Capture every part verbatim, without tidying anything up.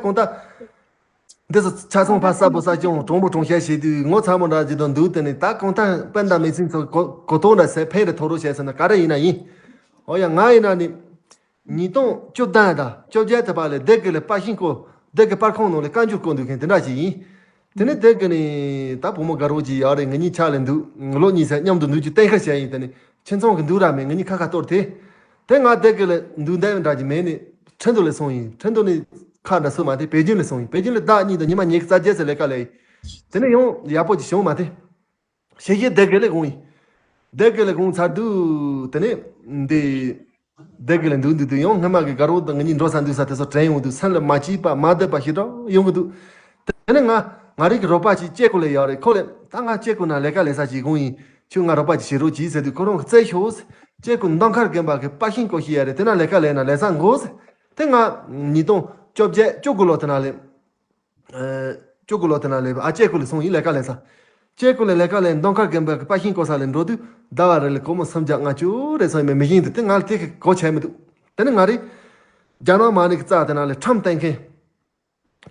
གང་ལྟར། འདི་ཚོ་ཆ་ཚང་ཕ་ས་པོ་ས་ཅུང་གྲོང་པོ་གྲོང་ཤ་བྱེད་དུས་ངོ་ཚ་མོ་འདྲ་ཅིག་དང་འདུག་དེ་ནི་ད་གང་ལྟར་སྤུན་ཟླ་མི་ཚེ་ཚོ་གོ་གོ་རྟོགས་འདྲ་ཟེར་ཕན་རེ་ཐོགས་རོགས་བྱས་ཟེར་ན་ག་རེ་ཡིན་ན་ཡིན། ཨོ་ཡ་ང་ཡིན་ན་ནི། ཉིས་སྟོང་བཅུ་བདུན་དང་བཅོ་བརྒྱད་དེ་བར་ལ་སྡེ་དགེ་ལ་པར་ཤིང་བརྐོ། སྡེ་དགེ་པར་ཁང་ནང་ལ་བཀའ་འགྱུར་བརྐོ་འདུག་མཁན་དེ་འདྲ་ཞིག་ཡིན། དེ་ནས་སྡེ་དགེ་ནས་ད་བུ་མོ་དགའ་རོགས་ཀྱི་ཡར་རེ་ང་གཉིས་ཆ་ལ་འདུག་ལོ་གཉིས་ཚད་མཉམ་དུ་འདུག་རྒྱུ་གཏན་འཁེལ་བྱས་ཡིན། དེ་ནས་ཁྱིམ་ཚང་གི་འདུག་ར་མེད་ང་གཉིས་ཁ་ཁ་གཏོར་དེ། དེ་ང་སྡེ་དགེ་ལ་འདུག་འདས་འདྲ་གྱི་མེད་ནས་ཁྲིན་ཏུ་ལ་སོང་ཡིན། ཁྲིན་ཏུ་ནས་ཁ་འདྲ་སུ་མ་དེ་པེ་ཅིན་ལ་སོང་ཡིན། པེ་ཅིན་ལ་ཟླ་གཉིས་དང་ཉི་མ་ཉི་ཤུ་རྩ་བརྒྱད་ཙམ་ལས་ཀ་ལས་ཡིན། དེ་ནས་ཡང་ཡག་པོ་ཅིག་བྱུང་མ་དེ། ཤེས་བྱའི་སྡེ་དགེ་ལས་འགོང་ཡིན། སྡེ་དགེ་ལས་འགོང་ཚར་དུས་དེ་ནས་འདི། སྡེ་དགེ་ལས་འདུག་འདུག་དུས་ཡང་སྔ་མ་གི་དགའ་རོགས་དང་ང་གཉིས་འགྲོ་ས་འདུག་ས་དེ་ཚོ་དྲན་ཡོང་འདུག་སེམས་ལ་མ་སྐྱིད་པ་མ་བདེ་བ་ཞེ་དྲག་ཡོང་གི་འདུག་དེ་ནས་ང་ང་རང་གི་རོགས་པ་ཅིག་ཅེ་ཀོ་ལས་ཡོད་རེད། ཁོ་ལས་ད་ང་ཅེ་ཀོ་ན་ལས་ཀ་ལས་ས་ཅིག་འགོང་ཡིན། ཁྱོད་ང་རོགས་པ་ཅིག་བྱེད་རོགས་གྱིས་ཟེར་དུས་ཁོ་རང་གི་བཙལ་ཤོག་ཟེར། ཅེ་ཀོ་མདོ་མཁར་དགོན་པ་གི་པར་ཤིང་བརྐོ་ཤེས་ཡ་རེད། དེ་ན་ལས་ཀ་ལས་ན་ལས་ས་འགོ་ཟེར། དེ་ང་ཉིས་སྟོང་བཅོ་བརྒྱད་བཅུ་དགུ་ལོ་དེ་ན་ལས། ཨ། ཅོ་ཀུ་ལོ་དེ་ན་ལས་ཨ་ཅེ་ཀུ་ལ་སོང་ཡིན་ལས་ཀ་ལས་ས། ཅེ་ཀུ་ལ་ལས་ཀ་ལས་མདོ་མཁར་དགོན་པའི་པར་ཤིང་བརྐོ་ས་ལས་འགྲོ་དུས་ཟླ་བ་རེ་ལ་སྒོར་མོ་སུམ་བརྒྱ་ལྔ་བཅུ་རེ་སོང་ཡིན་མི་ཤིང་དུ་དེ་ང་ལ་དེ་གི་གོ་ཆད་མི་འདུག་དེ་ནི་ང་རེད། རྒྱ་ནག་མ་ཎི་གི་རྩ་དེ་ན་ལས་ཁྲམ་བསྟན་མཁན།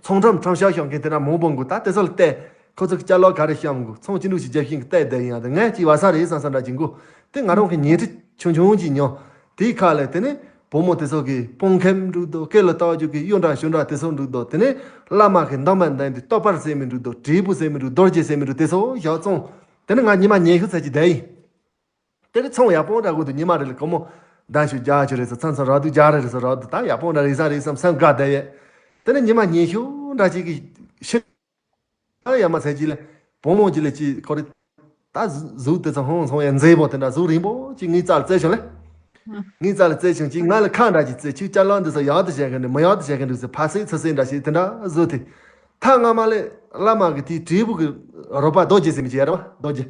ཚོང་ཁྲམ་ཁྲམ་ཤ་ཤོག་མཁན་དེ་ན་མང་པོ་འགུ་ད་དེ་ཚོ་ལ་བལྟས། ཁོ་ཚོ་གི་ཅ་ལག་ག་རེ་བཤམས་འགུ་ཚོང་ཅི་འདྲ་ཞིག་རྒྱབ་ཤིང་གི་བལྟས་བསྡད་ཡིན་ཡང་དེ་ངས་ཅིག་བ་ས་རེད་བསམ་བསམ་འདྲ་ཅིག་འགུ་དེ་ང་རང་གི་ཉལ་ཁྲི་ཆུང་ཆུང་ཅིག་ཉོ། དེའི་ཁ་ལས་དེ་ནི་བུ་མོ་དེ་ཚོ་གི་སྤུངས་ཁེམ་འགྲིག་འདུག་སྐེ་ལ་བཏགས་རྒྱུ་གི་གཡུ་འདྲ་ཞུ་འདྲ་དེ་ཚོ་འགྲིག་འདུག་དེ་ནི་བླ་མ་གི་འདབ་མ་འདབ་འདི་ལྟོ་པར་ཟེར་མི་འགྲིག་འདུག་དྲིལ་བུ་ཟེར་མི་འགྲིག་རྡོ་རྗེ་ཟེར་མི་འགྲིག་དེ་ཚོ་ཞག་བཙོང་། དེ་ནི་ང་ཉི་མ་ཉི་ཤུ་ཚད་ཀྱི་བསྡད་ཡིན། དེ་ནི་ཚོང་ཡག་པོ་འདྲ་དགོས་འདུག་ཉི་མ་རེ་ལ་སྒོར་མོ་ཟླ་ཤུ་བརྒྱ་ཆུ་རེ་ཚོ་ཚང་ཚང་རག་འདུག་རྒྱ་རེ་རེ་ཚོ་རག་འདུག་ད་ཡག་པོ་འདྲ་རེད་ས་རེད་བསམ་སེམས་དགའ་བསྡད་ཡས། དེ་ནི་ཉི་མ་ཉི་ཤུ་འདྲ་ཅིག་གི་ཤི། ཨ་ཡ་མ་ཚད་ཅིག་ལ། བུ་མོ་ཅིག་ལ་ཅིག་ཁོ་རེ། ད་གཟུགས་དེ་ཚོ་ཧོང་སོང་ཡ་མཛེས་པོ་དེ་འདྲ་གཟུགས་རིང་པོ་ཅིག་ངའི་རྩ་ལ་བཙལ་བྱུང་ལེ། ངའི་རྩ་ལ་བཙལ་བྱུང་ཅིག་ང་ལ་ཁ་འདྲ་ཅིག་བཙལ་ཁྱོད་ཅ་ལག་འདི་ཚོ་ཡག་ཏུ་བྱེད་མཁན་འདུག་མི་ཡག་ཏུ་བྱེད་མཁན་འདུག་ཟེར་ཕ་སེ་ཚ་སེ་འདྲ་ཞིག་དེ་འདྲ་བཟོས་ཏེ། ཐ་སྔ་མ་ལས་བླ་མ་གི་དེའི་དྲིལ་བུ་གི་རོ་པ་རྡོ་རྗེ་ཟེར་མི་ཅིག་ཡ་རེད་བ་རྡོ་རྗེ།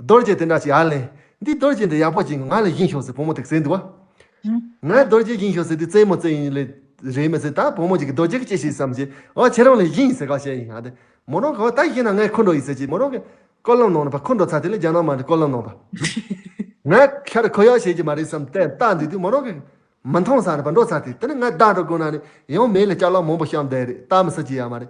རྡོ་རྗེ་དེ་འདྲ་ཞིག་ཡར་ལེན། འདི་རྡོ་རྗེ་འདི་ཡག་པོ་ཅིག་ང་ལ་སྦྱིན་ཤོག་ཟེར་བུ་མོ་དེ་ཟེར་འདུག་བ། ང་རྡོ་རྗེ་སྦྱིན་ཤོག་ཟེར་དུས་རྩེད་མོ་རྩེ་ཡིན་ལེ། རེད་མི་ཟེར་ད་བུ་མོ་ཅིག་གི་རྡོ་རྗེ་གི་ཅི་ཞིག་བསམ་ཅིག་ཨོ་ཁྱེད་རང་ལ་སྦྱིན་ཟེར་ག་བཤད་ཡིན་ཨ་དེ། མོ་རང་གི་ད་ཡིན་ན་ངས་འཁུར་འགྲོ་ཡིན་ཟེར་ཅིག་མོ་རང་གི་ཀོ་ལམ་ནང་ནས་ཕར་འཁུར་འགྲོ་ཚར་དེ་ལས་རྒྱ་ནག་མ་འདྲི་ཀོ་ལམ་ནང་ཕར། ངས་ཁྱེད་ཁོ་ཡག་བྱེད་ཀྱི་མ་རེད་བསམ་བལྟས་བལྟ་འདུག་དུས་མོ་རང་གི་མི་མཐོང་ས་ནས་ཕར་འགྲོ་ཚར་དེ་དེ་ནས་ངས་བདག་འགྲོ་དགོས་ན་ནི་ཡང་མེད་ལ་ཅ་ལག་མང་པོ་བཤམས་བསྡད་རེད་བལྟ་མི་ས་ཅི་ཡག་མ་རེད།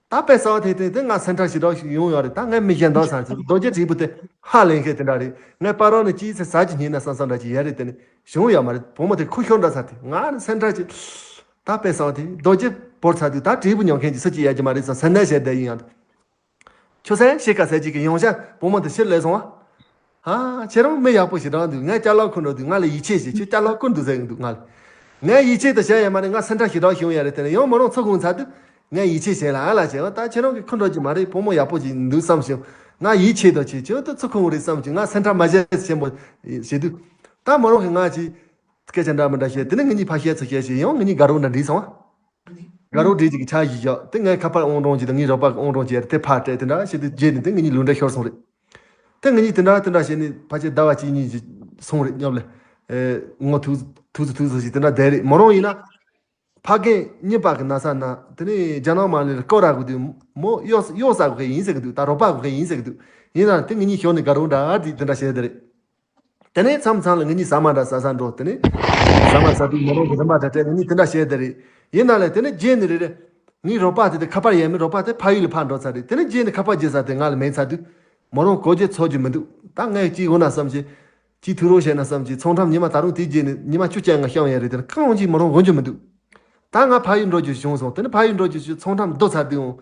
ད་དཔེ་གསར་བ་དེ་དེ་དེ་ང་སེམས་ཁྲལ་ཞེ་དྲག་ཞིག་ཡོང་ཡོད་རེད། ད་ངས་མི་གཞན་དག་ཚར་ཚུར་རྡོ་རྗེ་དྲིལ་བུ་དེ་ཧ་ལས་མཁན་དེ་འདྲ་རེད། ངས་པ་རོ་ནས་ཅིའི་ཚེ་ཟ་གྱི་ཉིན་ན་བསམ་བསམ་འདྲ་ཅིག་ཡོད་རེད། དེ་ནི་བྱུང་ཡོད་མ་རེད། བུ་མོ་དེ་ཁུ་ཤོར་འདྲ་ཚར་དེ་ང་ནི་སེམས་ཁྲལ་ཅིག་ད་དཔེ་བསམ་དེ་རྡོ་རྗེ་བོར་ཚར་དུས་ད་དྲིལ་བུ་ཉོ་མཁན་གྱི་སུ་ཅིག་ཡོད་ཀྱི་མ་རེད་བསམ་སེམས་ནད་བྱས་བསྡད་ཡིན་ཡང་། ཁྱོད་སེམས་ཤེས་ཀ་ཟེར་ཅིག་གི་ཡོང་ཤག་བུ་མོ་དེ་ཕྱིར་སླེབས་སོང་བ། ཧ། ཁྱེད་རང་མི་ཡག་པོ་ཞེ་དྲག་འདུག་ངས་ཅ་ལག་འཁུར་འགྲོ་དུས་ང་ལ་ཡིད་ཆེས་བྱེད་ཁྱོད་ཅ་ལག་བསྐུར་འདུག་ཟེར་གི་འདུག་ང་ལ། ངས་ཡིད་ཆེས་དུ་བྱས་ཡོད་མ་རེད། ང་སེམས་ཁྲལ་ཞེ་དྲག་བྱུང་ཡོད་རེད། དེ་ནས་ཡང་མོ་རང་ཚུར་ཁུངས་ཚར་དུས་ངས་ཡིད་ཆེས་བྱས་ལ་ཨ་ལ་བྱས་ད་ཁྱེད་རང་གིས་འཁུར་འགྲོ་གི་མ་རེད། བུ་མོ་ཡག་པོ་ཅིག་འདུག་བསམ་བྱུང་། ང་ཡིད་ཆེས་དུ་བྱས་ཁྱོད་དུ་ཚུར་ཁུངས་རེད་བསམ་བྱུང་། ང་སེམས་ཁྲལ་མ་བྱེད་ཆེན་པོ་བྱེད་དུས། ད་མོ་རང་གིས་ང་ཅིག་སྐད་ཆ་འདྲ་མི་འདྲ་བཤད། དེ་ནས་ང་གཉིས་ཕར་བཤད་ཚུར་བཤད་བྱས་ཡང་ང་གཉིས་དགའ་རོགས་འདྲ་འགྲིག་སོང་བ། དགའ་རོགས་འགྲིག་ཅིག་གི་ཆ་ཞིག་བཞག་དེ་ངའི་ཁ་པར་ཨང་གྲངས་ཅིག་དང་ངའི་རོགས་པ་གི་ཨང་གྲངས་ཅིག་དེ་ཕར་སྤྲད་དེ་འདྲ་བྱས་དུས་རྗེས་ནས་དེ་ང་གཉིས་ལུས་འབྲེལ་ཤོར་སོང་རེད། དེ་ང་གཉིས་དེ་འདྲ་དེ་འདྲ་བྱས་ནས་ཕལ་ཆེར་ཟླ་བ་གཅིག་གཉིས་ཅིག་སོང་རེད། སྙམ་ལས། ཨེ། ངོ་ཐུག་ཐུག་ཚོ་ཐུག་ཚོ་ཞིག་དེ་འདྲ་བསྡད་རེད། མོ་རང་ཡིན་ན། ཕ་རྒན་གཉིས་པ་གི་ན་ཚ་ན་དེ་ནས་རྒྱ་ནག་མ་ལས་སྐོར་ར་དགོས་དུས་མོ་གཡོག་གཡོག་ཟ་དགོས་མཁན་ཡིན་ཟེར་གི་འདུག་ད་རོགས་པ་དགོས་མཁན་ཡིན་ཟེར་གི་འདུག་ཡིན་ན་དེ་ང་གཉིས་ཞོར་ནས་དགའ་རོགས་འདྲ་དེ་དེ་འདྲ་བྱས་བསྡད་རེད། དེ་ནས་མཚམས་མཚམས་ལ་ང་གཉིས་ཟ་མ་འདྲ་ཟ་ས་འགྲོ། དེ་ནས་ཟ་མ་ཟ་དུས་མོ་རང་གི་རིན་པ་དེ་སྤྲད་ང་གཉིས་དེ་འདྲ་བྱས་བསྡད་རེད། ཡིན་ན་ལས་དེ་ནས་རྗེས་ནས་རེ་རེ། ངའི་རོགས་པ་དེ་དེ་ཁ་པར་ཡས་མི་རོགས་པ་དེ་ཕ་ཡུལ་ལ་ཕར་འགྲོ་ཚར་རེད། དེ་ནས་རྗེས་ནས་ཁ་པར་རྒྱག་ས་དེ་ང་ལ་མེད་ཚར་དུས། མོ་རང་གོ་རྒྱུ་ཚོར་རྒྱུ་མི་འདུག་ད་ངས་ཅིག་འོ་ན་བསམ་བྱས། ཅིག་ཐུག་རོགས་བྱས་ན་བསམ་གྱི་ཚོང་ཁྲམ་ཉི་མ་ད་རུང་དེའི་རྗེས་ནས་ཉི་མ་བཅུ་བཅོ་ལྔ་བཤམས་ཡས་རེད། དེ་ནས་གང་ཅིག་མོ་རང་འོང་རྒྱུ་མི་འདུག་ད་ང་ཕ་ཡུལ་འགྲོ་རྒྱུ་བྱུང་སོང་། དེ་ནས་ཕ་ཡུལ་འགྲོ་རྒྱུ་བྱུང་ཚོང་ཁྲམ་བསྡུ་ཚར་དུས་འོང་།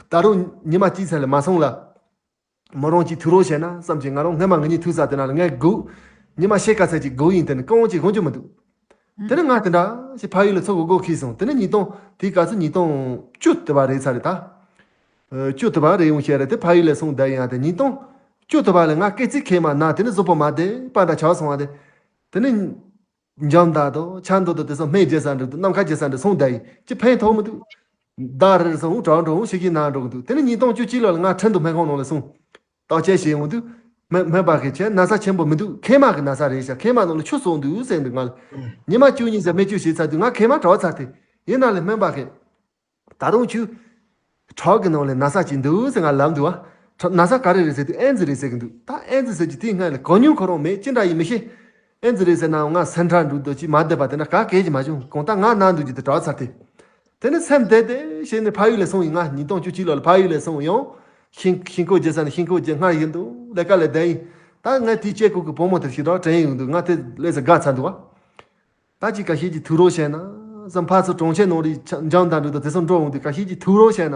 ད་རུང་ཉི་མ་གཅིག་ཚད་ལས་མ་སོང་ལ། མོ་རང་ཅིག་ཐུག་རོགས་བྱས་ན་བསམ་གྱི་ང་རང་སྔོན་མ་ང་གཉིས་ཐུག་ས་དེ་ན་ལ་ངས་སྒུག་ཉི་མ་ཕྱེད་ཀ་ཚད་ཅིག་སྒུག་ཡིན། དེ་ནས་གང་ཅིག་འོང་རྒྱུ་མི་འདུག་དེ་ནས་ང་དེ་འདྲ་ཞིག་ཕ་ཡུལ་ལ་ཚུར་སྒུག་སྒུག་ཁེལ་སོང་། དེ་ནས་ཉིས་སྟོང་དེའི་སྐབས་སུ་ཉིས་སྟོང་བཅུ་དེ་བ་རེད་ཚར་རེད་ད། ཨ། བཅུ་དེ་བ་རེད་ཡོང་བཤད་རེད། དེ་ཕ་ཡུལ་ལ་སོང་བསྡད་ཡང་དེ་ཉིས་སྟོང་བཅུ་དེ་བ་ལ་ང་སྐེ་རྩིས་ཁེལ་མ་ན་དེ་ནི་གཟུགས་པོ་མ་བདེ་པ་འདྲ་ཆགས་སོང་བ་དེ། དེ་ནི་འཇམ་དང་དང་ཆ་མདོག་དང་དེ་ཚོ་སྨན་རྒྱག་ས་འགྲོ་དུས་ནམ་མཁའ་རྒྱག་ས་འགྲོ་སོང་བསྡད་ཡིན། ཅི་ཕན་ཐོགས་མི་འདུག་ཟླ་རེར་སོང་གྲོགས་འགྲོ་ཤི་གི་ན་འགྲོ་གི་འདུག་དེ་ནི་ཉིས་སྟོང་བཅུ་གཅིག་ལོ་ལ་ང་ཁྲིན་ཏུ་སྨན་ཁང་ནང་ལ་སོང་། བརྟག་དཔྱད་བྱས་ཡོང་དུས། སྨན་སྨན་པ་གིས་ཁྱེད་ན་ཚ་ཆེན་པོ་མི་འདུག་མཁལ་མ་གི་ན་ཚ་རེད་ཤག་མཁལ་མ་ནང་ལ་ཆུ་ཟུག་འདུག་ཟེར་འདུག་ང་ལ། ཉི་མ་བཅུ་གཉིས་ཙམ་སྨན་བཅོས་བྱས་ཚར་དུས་ང་མཁལ་མ་བྲོ་ཚར་ཏེ། ཡིན་ན་ལས་སྨན་པ་གིས། ད་རུང་ཁྱོད། ཁྲག་གི་ནང་ལ་ན་ཚ་ཅིག་འདུག་ཟེར་ང་ལབ་འདུག་ཨ། ཁྲག་ན་ཚ་ག་རེ་རེད་ཟེར་དུས་ཨེ་ཛི་རེད་ཟེར་གི་འདུག་ད་ཨེ་ཛི་ཟེར་གྱི་དེའི་སྔ་ལ་གོ་མྱོང་ཁོ་རང་མེད་ཅི་འདྲ་ཡིན་མི་ཤེས། ཨེ་ཛི་རེད་ཟེར་ནའང་ང་སེམས་ཁྲལ་འགྲོ་འདུག་ཅིག་མ་བདེ་བ་དེ་འདྲ་ག་གེ་ཅིག་མ་བྱུང་གང་ལྟར་ང་ན་འདུག་རྒྱུ་དེ་གྲགས་ཚར་ཏེ། དེ་ནས་སེམས་བདེ་བདེ་བྱས་ནས་ཕ་ཡུལ་ལ་སོང་ཡིན། ང་ཉིས་སྟོང་བཅུ་གཅིག་ལོ་ལ་ཕ་ཡུལ་ལ་སོང་ཡང་ཤིང་ཤིང་ཁོག་རྒྱག་ས་ནས་ཤིང་ཁོག་རྒྱག་སྔར་བཞིན་དུ་ལས་ཀ་ལས་བསྡད་ཡིན། ད་ངས་དེའི་སྐྱེ་དགུ་གི་བུ་མོ་དེར་ཞིག་རོགས་དྲན་ཡོང་དུས་ང་དེ་ལས་སུ་དགའ་ཚར་འདུག་བ། ད་ཅིག་ཁ་ཤས་ཀྱིས་ཐུག་རོགས་བྱས་ན་བསམ། ཕར་ཚུར་གྲོང་ཁྱེར་ནང་རི་འཇང་དང་འགྲུལ་དང་དེ་ཚོ་འགྲོ་འོང་དུས་ཁ་ཤས་ཀྱིས་ཐུག་རོགས་བྱས་ན།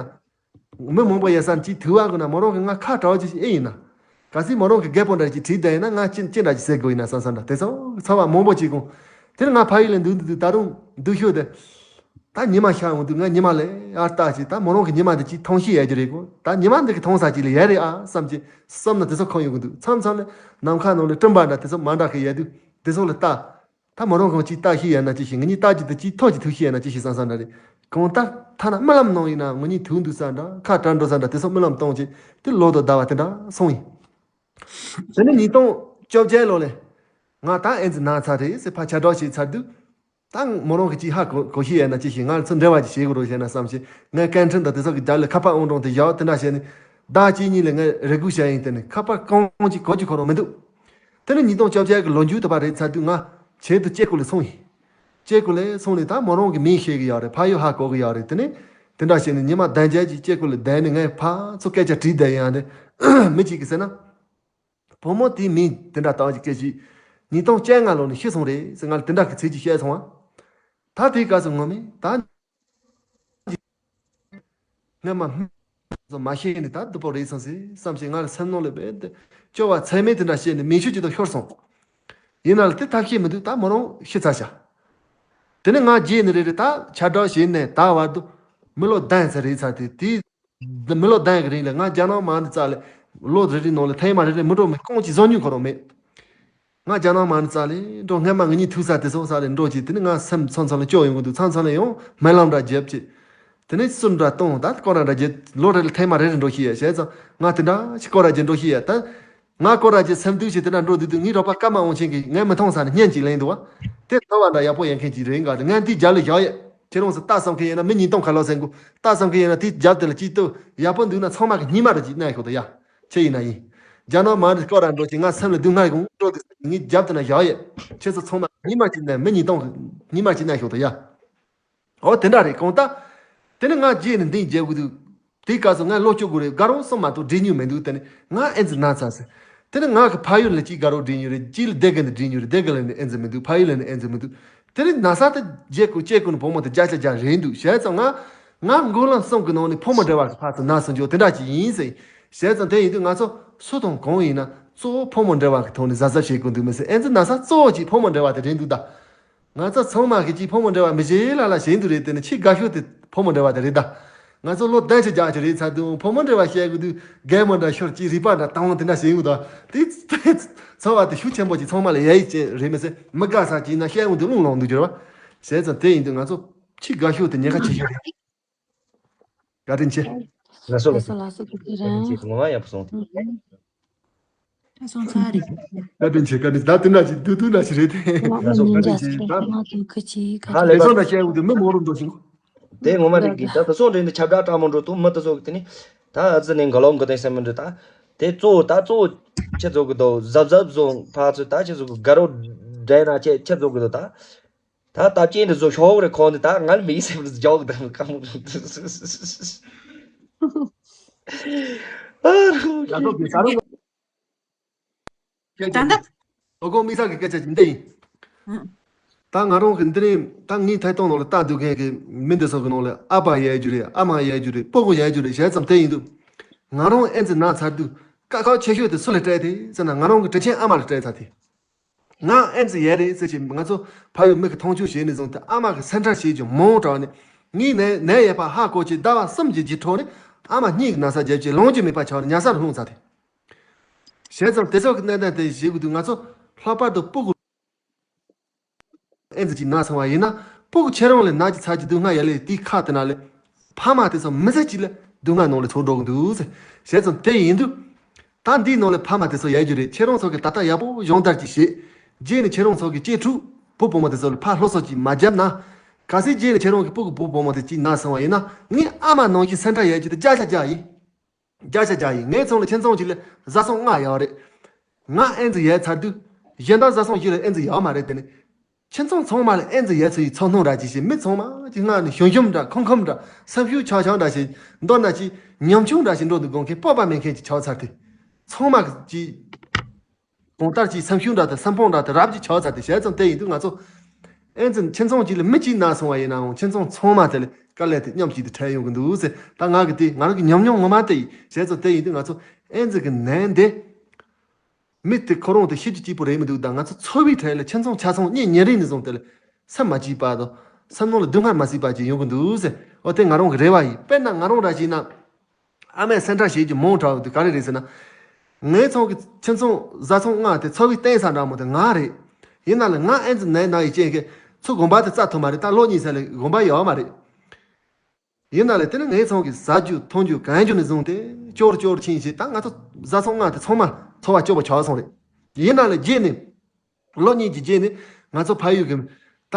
མི་མང་པོ་ཡོད་ས་ཅིག་ཐུག་བ་དགོས་ན་མོ་རང་གི་ང་ཁ་གྲག་ཅིག་ཨེ་ཡིན་ན། གལ་སྲིད་མོ་རང་གི་རྒད་པོ་འདྲ་ཅིག་བྲིས་བསྡད་ཡིན་ན་ང་ཅི་ཅི་འདྲ་ཅིག་ཟེར་དགོས་ཡིན་ན་བསམ་བསམ་འདྲ་དེ་ཚོ་ཚོར་བ་མང་པོ་ཅིག་གོ། དེར་ང་ཕ་ཡུལ་ལ་འདུག་འདུག་འདུག་ད་རུང་འདུག་ཤོད་དེ། ད་ཉི་མ་ཤར་འོང་དུས་ང་ཉི་མ་ལ་ཨར་ལྟ་ཅིག་ད་མོ་རང་གི་ཉི་མ་འདི་ཅིག་མཐོང་ཤེས་ཡོད་ཀྱི་རེད་གོ། ད་ཉི་མ་འདི་གི་མཐོང་ས་ཅིག་ལ་ཡོད་རེད་ཨ་བསམ་ཅིག་བསམ་ན་དེ་ཚོ་ཁོམ་ཡོང་གི་འདུག་མཚམས་མཚམས་ལ་ནམ་མཁའ་ནང་ལ་སྤྲིན་པ་འདྲ་དེ་ཚོ་མ་འདྲ་གི་ཡོད་དུས་དེ་ཚོ་ལ་ལྟ། ད་མོ་རང་གང་ཅིག་ལྟ་ཤེས་ཡོད་ན་ཅི་ཞིག་ངེད་གཉིས་ལྟ་ཅིག་དེ་ཅིག་ཐོག་ཅིག་ཐུག་ཤེས་ཡོད་ན་ཅི་ཞིག་བསམ་བསམ་འདྲ་རེད། གང་ལྟར་ཐ་ན་རྨི་ལམ་ནང་ཡིན་ན་ངེད་གཉིས་ཐུག་འདུག་ས་འདྲ་ཁ་བྲལ་འགྲོ་ས་འདྲ་དེ་ཚོ་རྨི་ལམ་སྟོང་ཅིག་དེ་ལོ་དང་ཟླ་བ་དེ་འདྲ་སོང་ཡིན། དེ་ནས་ཉིས་སྟོང་བཅོ་བརྒྱད་ལོ་ལས། ང་ད་ཨེ་ཙི་ན་ཚར་རེད་ཟེར་ཕར་ཁྱབ་བསྒྲགས་བྱས་ཚར་དུས། ད་མོ་རང་གི་ཅིག་ཧ་གོ་གོ་ཤེས་ཡོད་ན་ཅི་ཞིག་ང་ལ་ཚོ་འབྲེལ་བ་ཅིག་བྱེད་དགོས་རོགས་བྱས་ན་བསམ་ཞིག་ངས་སྐད་འཕྲིན་དང་དེ་ཚོ་གི་རྒྱབ་ལ་ཁ་པར་ཨང་གྲངས་དེ་བཞག་དེ་འདྲ་བྱས་ནས་ཟླ་གཅིག་གཉིས་ལ་ངས་རེ་སྒུག་བྱས་ཡིན། དེ་ནས་ཁ་པར་གང་ཅིག་གོ་རྒྱུ་ཁོ་རང་མི་འདུག་དེ་ནས་ཉིས་སྟོང་བཅོ་བརྒྱད་གི་ལོ་མཇུག་དེ་པ་རེད་ཚར་དུས་ང་ཆེད་དུ་ཅེ་ཀུ་ལ་སོང་ཡིན། ཅེ་ཀུ་ལ་སོང་ནས་ད་མོ་རང་གི་མིང་ཤེས་གི་ཡོད་རེད། ཕ་ཡུལ་ཧ་གོ་གི་ཡོད་རེད། དེ་ནས་དེ་འདྲ་བྱས་ནས་ཉི་མ་བདུན་བརྒྱད་ཅིག་ཅེ་ཀུ་ལ་བསྡད་ནས་ངས་ཕར་ཚུར་སྐད་ཆ་དྲིས་བསྡད་ཡིན། ཨ་ནི་མི་གཅིག་གིས་ཟེར་ན། བུ་མོ་དེའི་མིང་དེ་འདྲ་བཏགས་ཀྱི་སྐད་ཅིག་ཉིས་སྟོང་བཅོ་ལྔ་ལོ་ནས་ཤི་སོང་རེད་ཟེར་ང་ལ་དེ་འདྲ་གི་ཚིག་ཅིག་བཤད་སོང་བ། ད་དེའི་སྐབས་སུ་ངོ་མས་ད། ངས་མ་སྨྲས་མ་ཤེས་ནས་ད་སྡུག་པོ་རེད་སོང་ཟེར་བསམ་ཞིག་ང་ལ་སེམས་ནང་ལ་བས་ཏེ་སྐྱོ་བ་ཚད་མེད་དེ་འདྲ་བཤད་ནས་མིག་ཆུ་ཅིག་ཏུ་ཤོར་སོང་། ཡིན་ན་ལ་དེ་ཐབས་ཤེས་མི་འདུག་ད་མོ་རང་ཤི་ཚར་ཤག་དེ་ནས་ང་རྗེས་ནས་རེ་རེ་ད་ཁྱབ་བསྒྲགས་བྱས་ནས་ད་བར་དུ་མི་ལོ་བདུན་ཙམ་རེད་ཚར་དུས་དེའི། འདི་མི་ལོ་བདུན་གི་རིང་ལ་ང་རྒྱ་ནག་མང་དུ་རྩ་ལས་ལོ་རེ་རེའི་ནང་ལ་ཐེངས་མ་རེ་རེ་མི་འགྲོ་མི་རྐང་གཅིག་བཟོ་མྱོང་ཁོ་རང་མེད། ང་རྒྱ་ནག་མང་དུ་རྩ་ལས་འགྲོ་སྔན་མ་ངེད་གཉིས་ཐུག་ས་དེ་སོང་ས་ལས་འགྲོ་གྱིས་དེ་ནི་ང་སེམས་མཚམས་མཚམས་ལ་སྐྱོ་ཡོང་གི་འདུག་མཚམས་མཚམས་ལ་ཡང་སྨོན་ལམ་འདྲ་རྒྱབ་ཀྱིས། དེ་ནས་སུན་འདྲ་གཏོང་ད་སྐོར་ར་འདྲ་རྒྱབ་ལོ་རེ་ལ་ཐེངས་མ་རེ་རེ་འགྲོ་ཤེས་ཡ་བྱས་ཙང་ང་དེ་འདྲ་ཞིག་སྐོར་ར་རྒྱབ་འགྲོ་ཤེས་ཡ་ད། ང་སྐོར་ར་ཅིག་སེམས་སྡུག་ཅིག་དེ་འདྲ་འགྲོ་དུས་དུས་ངའི་རོགས་པ་ཀརྨ་དབང་ཆེན་གྱིས་ངས་མི་མཐོང་ས་ནས་བརྙན་ཅིག་ལེན་འདུག་བ། དེ་ཚོར་བ་འདྲ་ཡག་པོ་ཡོད་མཁན་ཅིག་རེད་འགའ་རེ་ངས་འདི་རྒྱབ་ལ་བཞག་ཡོད། ཁྱེད་རང་ཚོ་ལྟ་བསམ་མཁན་ཡིན་ན་མི་ཉིས་སྟོང་ཁ་ལོ་ཟེར་གོ་ལྟ་བསམ་མཁན་ཡིན་ན་དེ་རྒྱབ་དེ་ལ་ཅིག་ལྟོས་ཡག་པོ་འདུག་ན་ཚང་མ་གི་སྙིང་མ་རུ་ཅིག་གནོན་ཤོག་དང་ཡ། ཁྱེད་ཡིན་ན་ཡིན། རྒྱ་ནག་མང་དུ་སྐོར་ར་འགྲོ་ཅིག་ང་སེམས་ལ་སྡུག་བསྔལ་གང་འགྲོ་དུས་ངས་རྒྱབ་དེ་ན་བཞག་ཡོད། ཁྱེད་ཚོ་ཚང་མ་སྙིང་མ་ཅིག་གནོན་མི་ཉིས་སྟོང་གི་སྙིང་མ་ཅིག་གནོན་ཤོག་དང་ཡ། ཨོ་དེ་འདྲ་རེད་གང་ལྟར། དེ་ནི་ང་རྗེས་ནས་འདི་རྒྱལ་དགོས་འདུག་དེའི་སྐབས་སུ་ང་ལོ་བཅུ་དགུ་རེད། དགའ་རོགས་གསུམ་མ་གཏོགས་འགྲིག་མྱོང་མི་འདུག་དེ་ནི་ང་ཨེ་ཙི་ན་ཚར་ཟེར། དེ་ནི་ང་གི་ཕ་ཡུལ་ལ་གཅིག་དགའ་རོགས་འགྲིག་མྱོང་རེད། གཅིག་ལ་སྡེ་དགེ་ནས་འགྲིག་མྱོང་རེད། སྡེ་དགེ་ལ་ནི་ཨེ་ཙི་མི་འདུག་ཕ་ཡུལ་ལ་ནི་ཨེ་ཙི་མི་འདུག་དེ་ནི་ན་ཚ་དེ་རྒྱལ་དགོས་སྐྱེ་དགོས་ནི་བུ་མོ་དེ་བརྒྱ་ཆ་བརྒྱ་རེད་འདུག་བྱས་ཙང་ང་ང་མགོ་ལམ་གསུམ་གི་ནང་ནས་ཕོ་མོ་འབྲེལ་བ་གི་ཕར་ཚུར་ན་སོང་རྒྱུ་དེ་འདྲ་ཅིག་ཡིན་ཟེར། བྱས་ཙང་དེ་ཡིན་དུས་ང་ཚོ་སུ་དང་གང་ཡིན་ན་གཙོ་བོ་ཕོ་མོ་འབྲེལ་བ་གི་ཐོག་ནས་གཟབ་གཟབ་བྱེད་དགོས་འདུག་མི་ཟེར། ཨེ་ཙི་ན་ཚ་གཙོ་བོ་གཅིག་ཕོ་མོ་འབྲེལ་བ་དེ་རེད་འདུག་ད། ང་ཚོ་ཚང་མ་གི་གཅིག་ཕོ་མོ་འབྲེལ་བ་མི་བྱེད་ལ་ལ་བྱེད་འདུག་རེད། དེ་ནི་ཆེས་དགའ་ཤོས་དེ་ཕོ་མོ་འབྲེལ་བ་དེ་རེད་ད། ང་ཚོ་ལོ་བདུན་ཅུ་བརྒྱད་ཅུ་རེད་ཚར་དུས་ཕོ་མོ་འབྲེལ་བ་བཤད་དགོས་དུས་རྒན་མོ་འདྲ་ཤོར་གྱི་རིག་པ་འདྲ་དང་དེ་འདྲ་བྱེད་འདུག་ད། དེ་ཚོར་བ་དེ་ཤུགས་ཆེན་པོ་ཅིག་ཚང་མ་ལ་ཡ་ཡི་ཅན་རེད་མི་ཟེར། མི་དགའ་ས་ཅིག་ན་བཤད་འོང་དུས་རླུང་ལངས་འདུག་གྱུར་བ། བྱས་ཙང་དེ་ཡིན་དུས་ང་ཚོ་ཆེས་དགའ་ཤོས་དེ་ཉེན་ཁ་ཆེ་ཤོས་རེད། བཀའ་དྲིན་ཆེ། ལགས་སོ་ལགས་སོ། ལགས་སོ་ལགས་སོ། བཀའ་དྲིན་ཆེ། ངོ་མ་ཡག་པོ་སོང་། ཨ་སོང་ཚར་རེད། བཀའ་དྲིན་ཆེ། བཀའ་དྲིན་ཆེ། ད་དེ་འདྲ་ཞིག་བསྡུས་བསྡུས་འདྲ་ཞིག་རེད་དེ། ལགས་སོ། བཀའ་དྲིན་ཆེ། ད་ང་དུ་ཁ་ཆེ་ཁ་ད་ཆེ། ལེགས་སོ་འདྲ་བཤད་འོང་དུས་མི་མང་རུ་འགྲོ་ཞིང་། དེ་ངོ་མ་རེད་གི། ད་དེ་སོང་རེད་འདི་ཁྱབ་བསྒྲགས་སྤྲང་མོ་འགྲོ་དུས་མི་དེ་ཚོ་གི་དེ་ནི་ད་ཨ་ཙི་ནས་འགལ་ལོ་འགལ་དེ་སེམས་མི་འགྲོ་ད། དེ་གཙོ་བོ་ད་གཙོ་བོ་ཁྱེད་ཚོ་གི་དོ་གཟབ་གཟབ་བཟོ་ཕར་ཚུར་ད་ཁྱེད་ཚོ་གི་དགའ་རོགས་འདྲེན་ན་ཁྱེད་ཁྱེད་ཚོ་གི་དོ་ད། ད་སྟབས་ཅན་དེ་ཚོ་ཤོག་རེ་ཁོང་ནི་ད་ང་ལ་མི་སེམས་རེ་རྒྱག་དང་ཀ་མོ། ད་ལྟ། ཨོ་ཁོང་དམིགས་བསལ་གྱི་སྐད་ཆ་ཅིག་འདི་ཡིན། ཨང་། ད་ང་རང་གི་འདི་རིང་ད་ངའི་ཐད་གཏོང་ནང་ལ་ལྟ་སྡོད་མཁན་གྱི་མི་འདི་ཚོ་གི་ནང་ལ་ཨ་ཕ་ཡོད་རྒྱུ་རེད། ཨ་མ་ཡོད་རྒྱུ་རེད། སྤུ་གུ་ཡོད་རྒྱུ་རེད། བྱས་ཙང་དེ་ཡིན་དུས་ང་རང་ཨེ་ཙི་ན་ཚར་དུས་དཀའ་ཁག་ཆེ་ཤོས་དེ་སུ་ལ་སྤྲད་དེ་ཟེར་ན་ང་རང་གི་དྲིན་ཆེན་ཨ་མ་ལ་སྤྲད་ཚར་དེ། ང་ཨེ་ཙི་ཡོད་རེད་ཟེར་གྱི་ང་ཚོ་ཕ་ཡུལ་མི་གི་མཐོང་ཆུང་བྱས་ནས་བཟུང་སྟེ་ཨ་མ་གི་སེམས་ཁྲལ་བྱེད་རྒྱུ་མང་དྲགས་ནས་ངའི་ནད་ནད་ཡོད་པ་ཧ་གོ་ཆེད་ཟླ་བ་གསུམ་གྱི་རྗེས་ཐོག་ནས་ཨ་མ་སྙིང་གི་ན་ཚ་བརྒྱབ་ཆེད་ལོངས་སྤྱོད་མེད་པ་ཆགས་ནས་ཉལ་སར་ལྷུང་ཚར་དེ། བྱས་ཙང་དེ་ཚོ་གི་གནད་དོན་དེ་བྱེད་དགོས་དུས་ང་ཚོ་ལྷག་པར་དུ་སྤུ་གུ་ཨེ་ཙི་ཅིག་ན་སོང་བ་ཡིན་ན་སྤུ་གུ་ཁྱེད་རང་ལ་ན་གྱི་ཚ་གྱི་སྡུག་བསྔལ་ཡོད་ལས་དེའི་ཁ་དེ་ན་ལས་ཕ་མ་དེ་ཚོ་མི་ཚེ་གཅིག་ལ་སྡུག་བསྔལ་ནང་ལ་ཚོར་འགྲོ་གི་འདུག་ཟེར། བྱས་ཙང་དེ་ཡིན་དུས་ད་འདིའི་ནང་ལ་ཕ་མ་དེ་ཚོ་ཡོད་རྒྱུ་རེད། ཁྱེད་རང་ཚོ་གི་ད་ལྟ་ཡག་པོ་སྦྱོང་བརྡར་གྱིས་བྱེད། རྗེས་ནས་ཁྱེད་རང་ཚོ་གི་གཅེས་ཕྲུག་བུ་བུ་མོ་དེ་ཚོ་ལ་ཕར་སློབ་གསོ་གཅིག་མ་བརྒྱབ་ན། གལ་སྲིད་རྗེས་ནས་ཁྱེད་རང་གི་སྤུ་གུ་བུ་བུ་མོ་དེ་གཅིག་ན་སོང་བ་ཡིན་ན་ངས་ཨ་མ་ནང་བཞིན་སེམས་ཁྲལ་ཡོད་རྒྱུ་དེ་བརྒྱ་ཆ་བརྒྱ་ཡིན། བརྒྱ་ཆ་བརྒྱ་ཡིན། ངའི་ཚང་ལ་ཁྱིམ་ཚང་གཅིག་ལ་བཟའ་ཚང་ལྔ་ཡོད་རེད། ང་ཨེ་ཙི་ཡོད་ཚར་དུས་གཞན་དག་བཟའ་ཚང་བཞི་ལ་ཨེ་ཙི་ཡོད་མ་རེད། དེ་ནི་ ཁྱིམ་ཚང་ཚང་མ་ལ་ཨེ་ཙི་ཡོད་ཚོད་ཡི་ཚོར་སྣང་འདྲ་ཅིག་བྱས། མི་ཚང་མ་གྱི་ངག་ནས་ཞུམ་ཞུམ་འདྲ་ཁུམ་ཁུམ་འདྲ་སེམས་ཤུགས་ཆག་ཆག་འདྲ་ཞིག་མདོར་ན་ཅིག་ཉམ་ཆུང་འདྲ་ཞིག་འགྲོ་འདུག་དགོངས་མཁན་སྤོབས་པ་མེད་མཁན་ཅིག་ཆགས་ཚར་ཏེ། ཚང་མ་གྱི་གང་ལྟར་གྱི་སེམས་ཤུགས་འདྲ་དང་སེམས་ཕམ་འདྲ་དང་རབ་ཅིག་ཆགས་ཚར་ཏེ། བྱས་ཙང་དེ་ཡིན་དུས་ང་ཚོ་ཨེ་ཙི་ཁྱིམ་ཚང་གཅིག་ལ་མི་གཅིག་ན་སོང་བ་ཡིན་ནའང་ཁྱིམ་ཚང་ཚང་མ་དེ་ལ་དཀའ་ལས་དེ་མཉམ་གཅིག་ཏུ་འཕྲད་ཡོང་གི་འདུག་ཟེར། ད་ང་གི་དེ་ང་རང་གི་ཉམས་མྱོང་ངོ་མ་དེ་ཡིན། བྱས་ཙང་དེ་ཡིན་དུས་ང་ཚོ་ཨེ་ཙི་གི་ནད་འདི། མི་དེ་ཁོ་རང་དེ་ཤི་རྒྱུ་གཅིག་པུ་རེད་མི་འདུག་ད་ང་ཚོ་འཚོ་བའི་གྲས་ལ་ཁྱིམ་ཚང་ཆ་ཚང་གཉེན་ཉེ་རིང་ནས་བཟུང་དེ་ལ་སེམས་མ་སྐྱིད་པ་དང་སེམས་ནང་ལ་སྡུག་བསྔལ་མ་སྲིད་པ་ཅིག་ཡོང་གི་འདུག་ཟེར། འོ་དེ་ང་རང་གི་རེ་བ་ཡིན། དཔེར་ན་ང་རང་འདྲ་ཞིག་ན་ཨ་མས་སེམས་ཁྲལ་བྱེད་རྒྱུ་མང་དྲགས་འདུག་ག་རེ་རེད་ཟེར་ན། ངའི་ཚང་གི་ཁྱིམ་ཚང་བཟའ་ཚང་ལྔ་དེ་འཚོ་བའི་རྟེན་ས་འདྲ་མོ་དེ་ང་རེད། ཡིན་ན་ལ་ང་ཨེ་ཙི་ནད་ན་ཡི་རྐྱེན་གྱིས་ཚུར་དགོན་པ་དེ་བཙའ་ཐུབ་མ་རེད། ད་ལོ་གཉིས་ཙམ་ལ་དགོན་པ་ཡོད་མ་རེད། ཡིན་ན་ལས་དེ་ནི་ངའི་ཚང་གི་ཟ་རྒྱུ་འཐུང་རྒྱུ་གང་རྒྱུ་ནས་བཟུང་སྟེ་སྐྱོར་སྐྱོར་ཕྱིན་བྱས། ད་ང་ཚོ་བཟའ་ཚང་ལྔ་དེ་ཚང་མ་འཚོ་བ་སྐྱོ་པོ་ཆགས་སོང་རེད། ཡིན་ན་ལས་རྗེས་ནས་ལོ་གཉིས་ཀྱི་རྗེས་ནས་ང་ཚོ་ཕ་ཡུལ་གྱི་ད་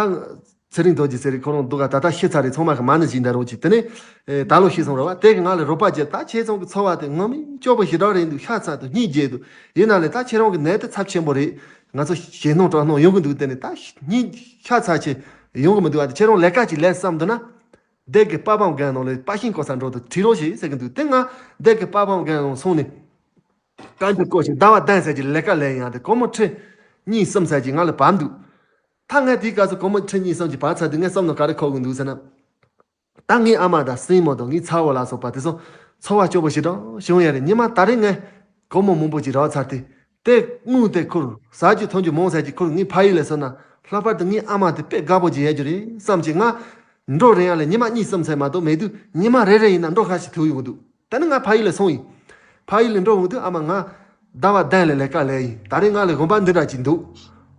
ཚེ་རིང་རྡོ་རྗེ་ཟེར་རེད། ཁོ་རང་འདུག་ག་ད་ལྟ་ཤི་ཚར་རེད། ཚང་མ་གི་མ་ཎི་བྱིན་ད་རོགས་གྱིས། དེ་ནས་ཨེ་ད་ལོ་ཤི་སོང་ར་བ། དེ་གི་ང་ལ་རོགས་པ་བྱས། ད་ཁྱེད་ཚང་གི་འཚོ་བ་དེ་ངོ་མ་སྐྱོ་པོ་ཞེ་དྲག་རེད་འདུག་ཤ་ཚ་དང་སྙིང་རྗེ་འདུག་ཡིན་ན་ལས་ད་ཁྱེད་རང་གི་ནད་དེ་ཚབས་ཆེན་པོ་རེད། ང་ཚོ་ཞེད་སྣང་སྐྲག་སྣང་ཡོང་གི་འདུག་དེ་ནས་ད་སྙིང་ཤ་ཚ་ཆེ་ཡོང་གི་མི་འདུག་ཨ་དེ་ཁྱེད་རང་ལས་ཀ་ཅིག་ལས་བསམ་འདུག་ན། སྡེ་དགེ་པ་བམ་རྒན་ནང་ལ་པ་ཤིང་བརྐོ་ས་འགྲོ་དུ་ཁྲིད་རོགས་ཞེས་ཟེར་གི་འདུག་དེ་ང་སྡེ་དགེ་པ་བམ་རྒན་ནང་སོང་ནས་བཀའ་འགྱུར་བརྐོ་ཞིང་ཟླ་བ་གདན་ཟེར་གྱི་ལས་ཀ་ལས་ཡང་དེ་སྒོར་མོ་ཁྲི་གཉིས་གསུམ་ཟེར་གྱི་ང་ལ་བབས་འདུག་ད་ངས་དེའི་སྐབས་སུ་སྒོར་མོ་ཁྲི་གཉིས་གསུམ་གྱི་བབས་ཚར་དུས་ངས་བསམ་བློ་ག་རེ་འཁོར་གི་འདུག་ཟེར་ན། ད་ངའི་ཨ་མ་དང་སྲིང་མོ་དང་ངའི་ཚ་བོ་ལ་སོགས་པ་དེ་ཚོ་འཚོ་བ་སྐྱོ་པོ་ཞེ་དྲག་བྱུང་ཡ་རེད། ཉི་མ་ད་རེས་ངས་སྒོར་མོ་མང་པོ་ཅིག་རག་ཚར་ཏེ། དེ་དངུལ་དེ་ཁུར་ཟ་རྒྱུ་འཐུང་རྒྱུ་མང་ཟ་རྒྱུ་ཁུར་ངའི་ཕ་ཡུལ་ལ་སོང་ན་ལྷག་པར་དུ་ངའི་ཨ་མ་དེ་དཔེ་དགའ་པོ་ཅིག་ཡོད་རྒྱུ་རེད་བསམ་གྱི། ང་འགྲོ་རན་ཡ་ལ་ཉི་མ་གཉིས་གསུམ་ཚད་མ་གཏོགས་མེད་དུས་ཉི་མ་རེ་རེ་ཡིན་ན་འགྲོ་ཁ་ཞིག་ཐུག་ཡོང་གི་འདུག་དེ་ནི་ང་ཕ་ཡུལ་ལ་སོང་ཡིན། ཕ་ཡུལ་ལ་འགྲོ་འོང་དུས་ཨ་མ་ང་ཟླ་བ་གདན་ལ་ལས་ཀ་ལས་ཡིན། ད་རེས་ང་ལ་དགོན་པ་འདི་འདྲ་ཅིག་འདུག་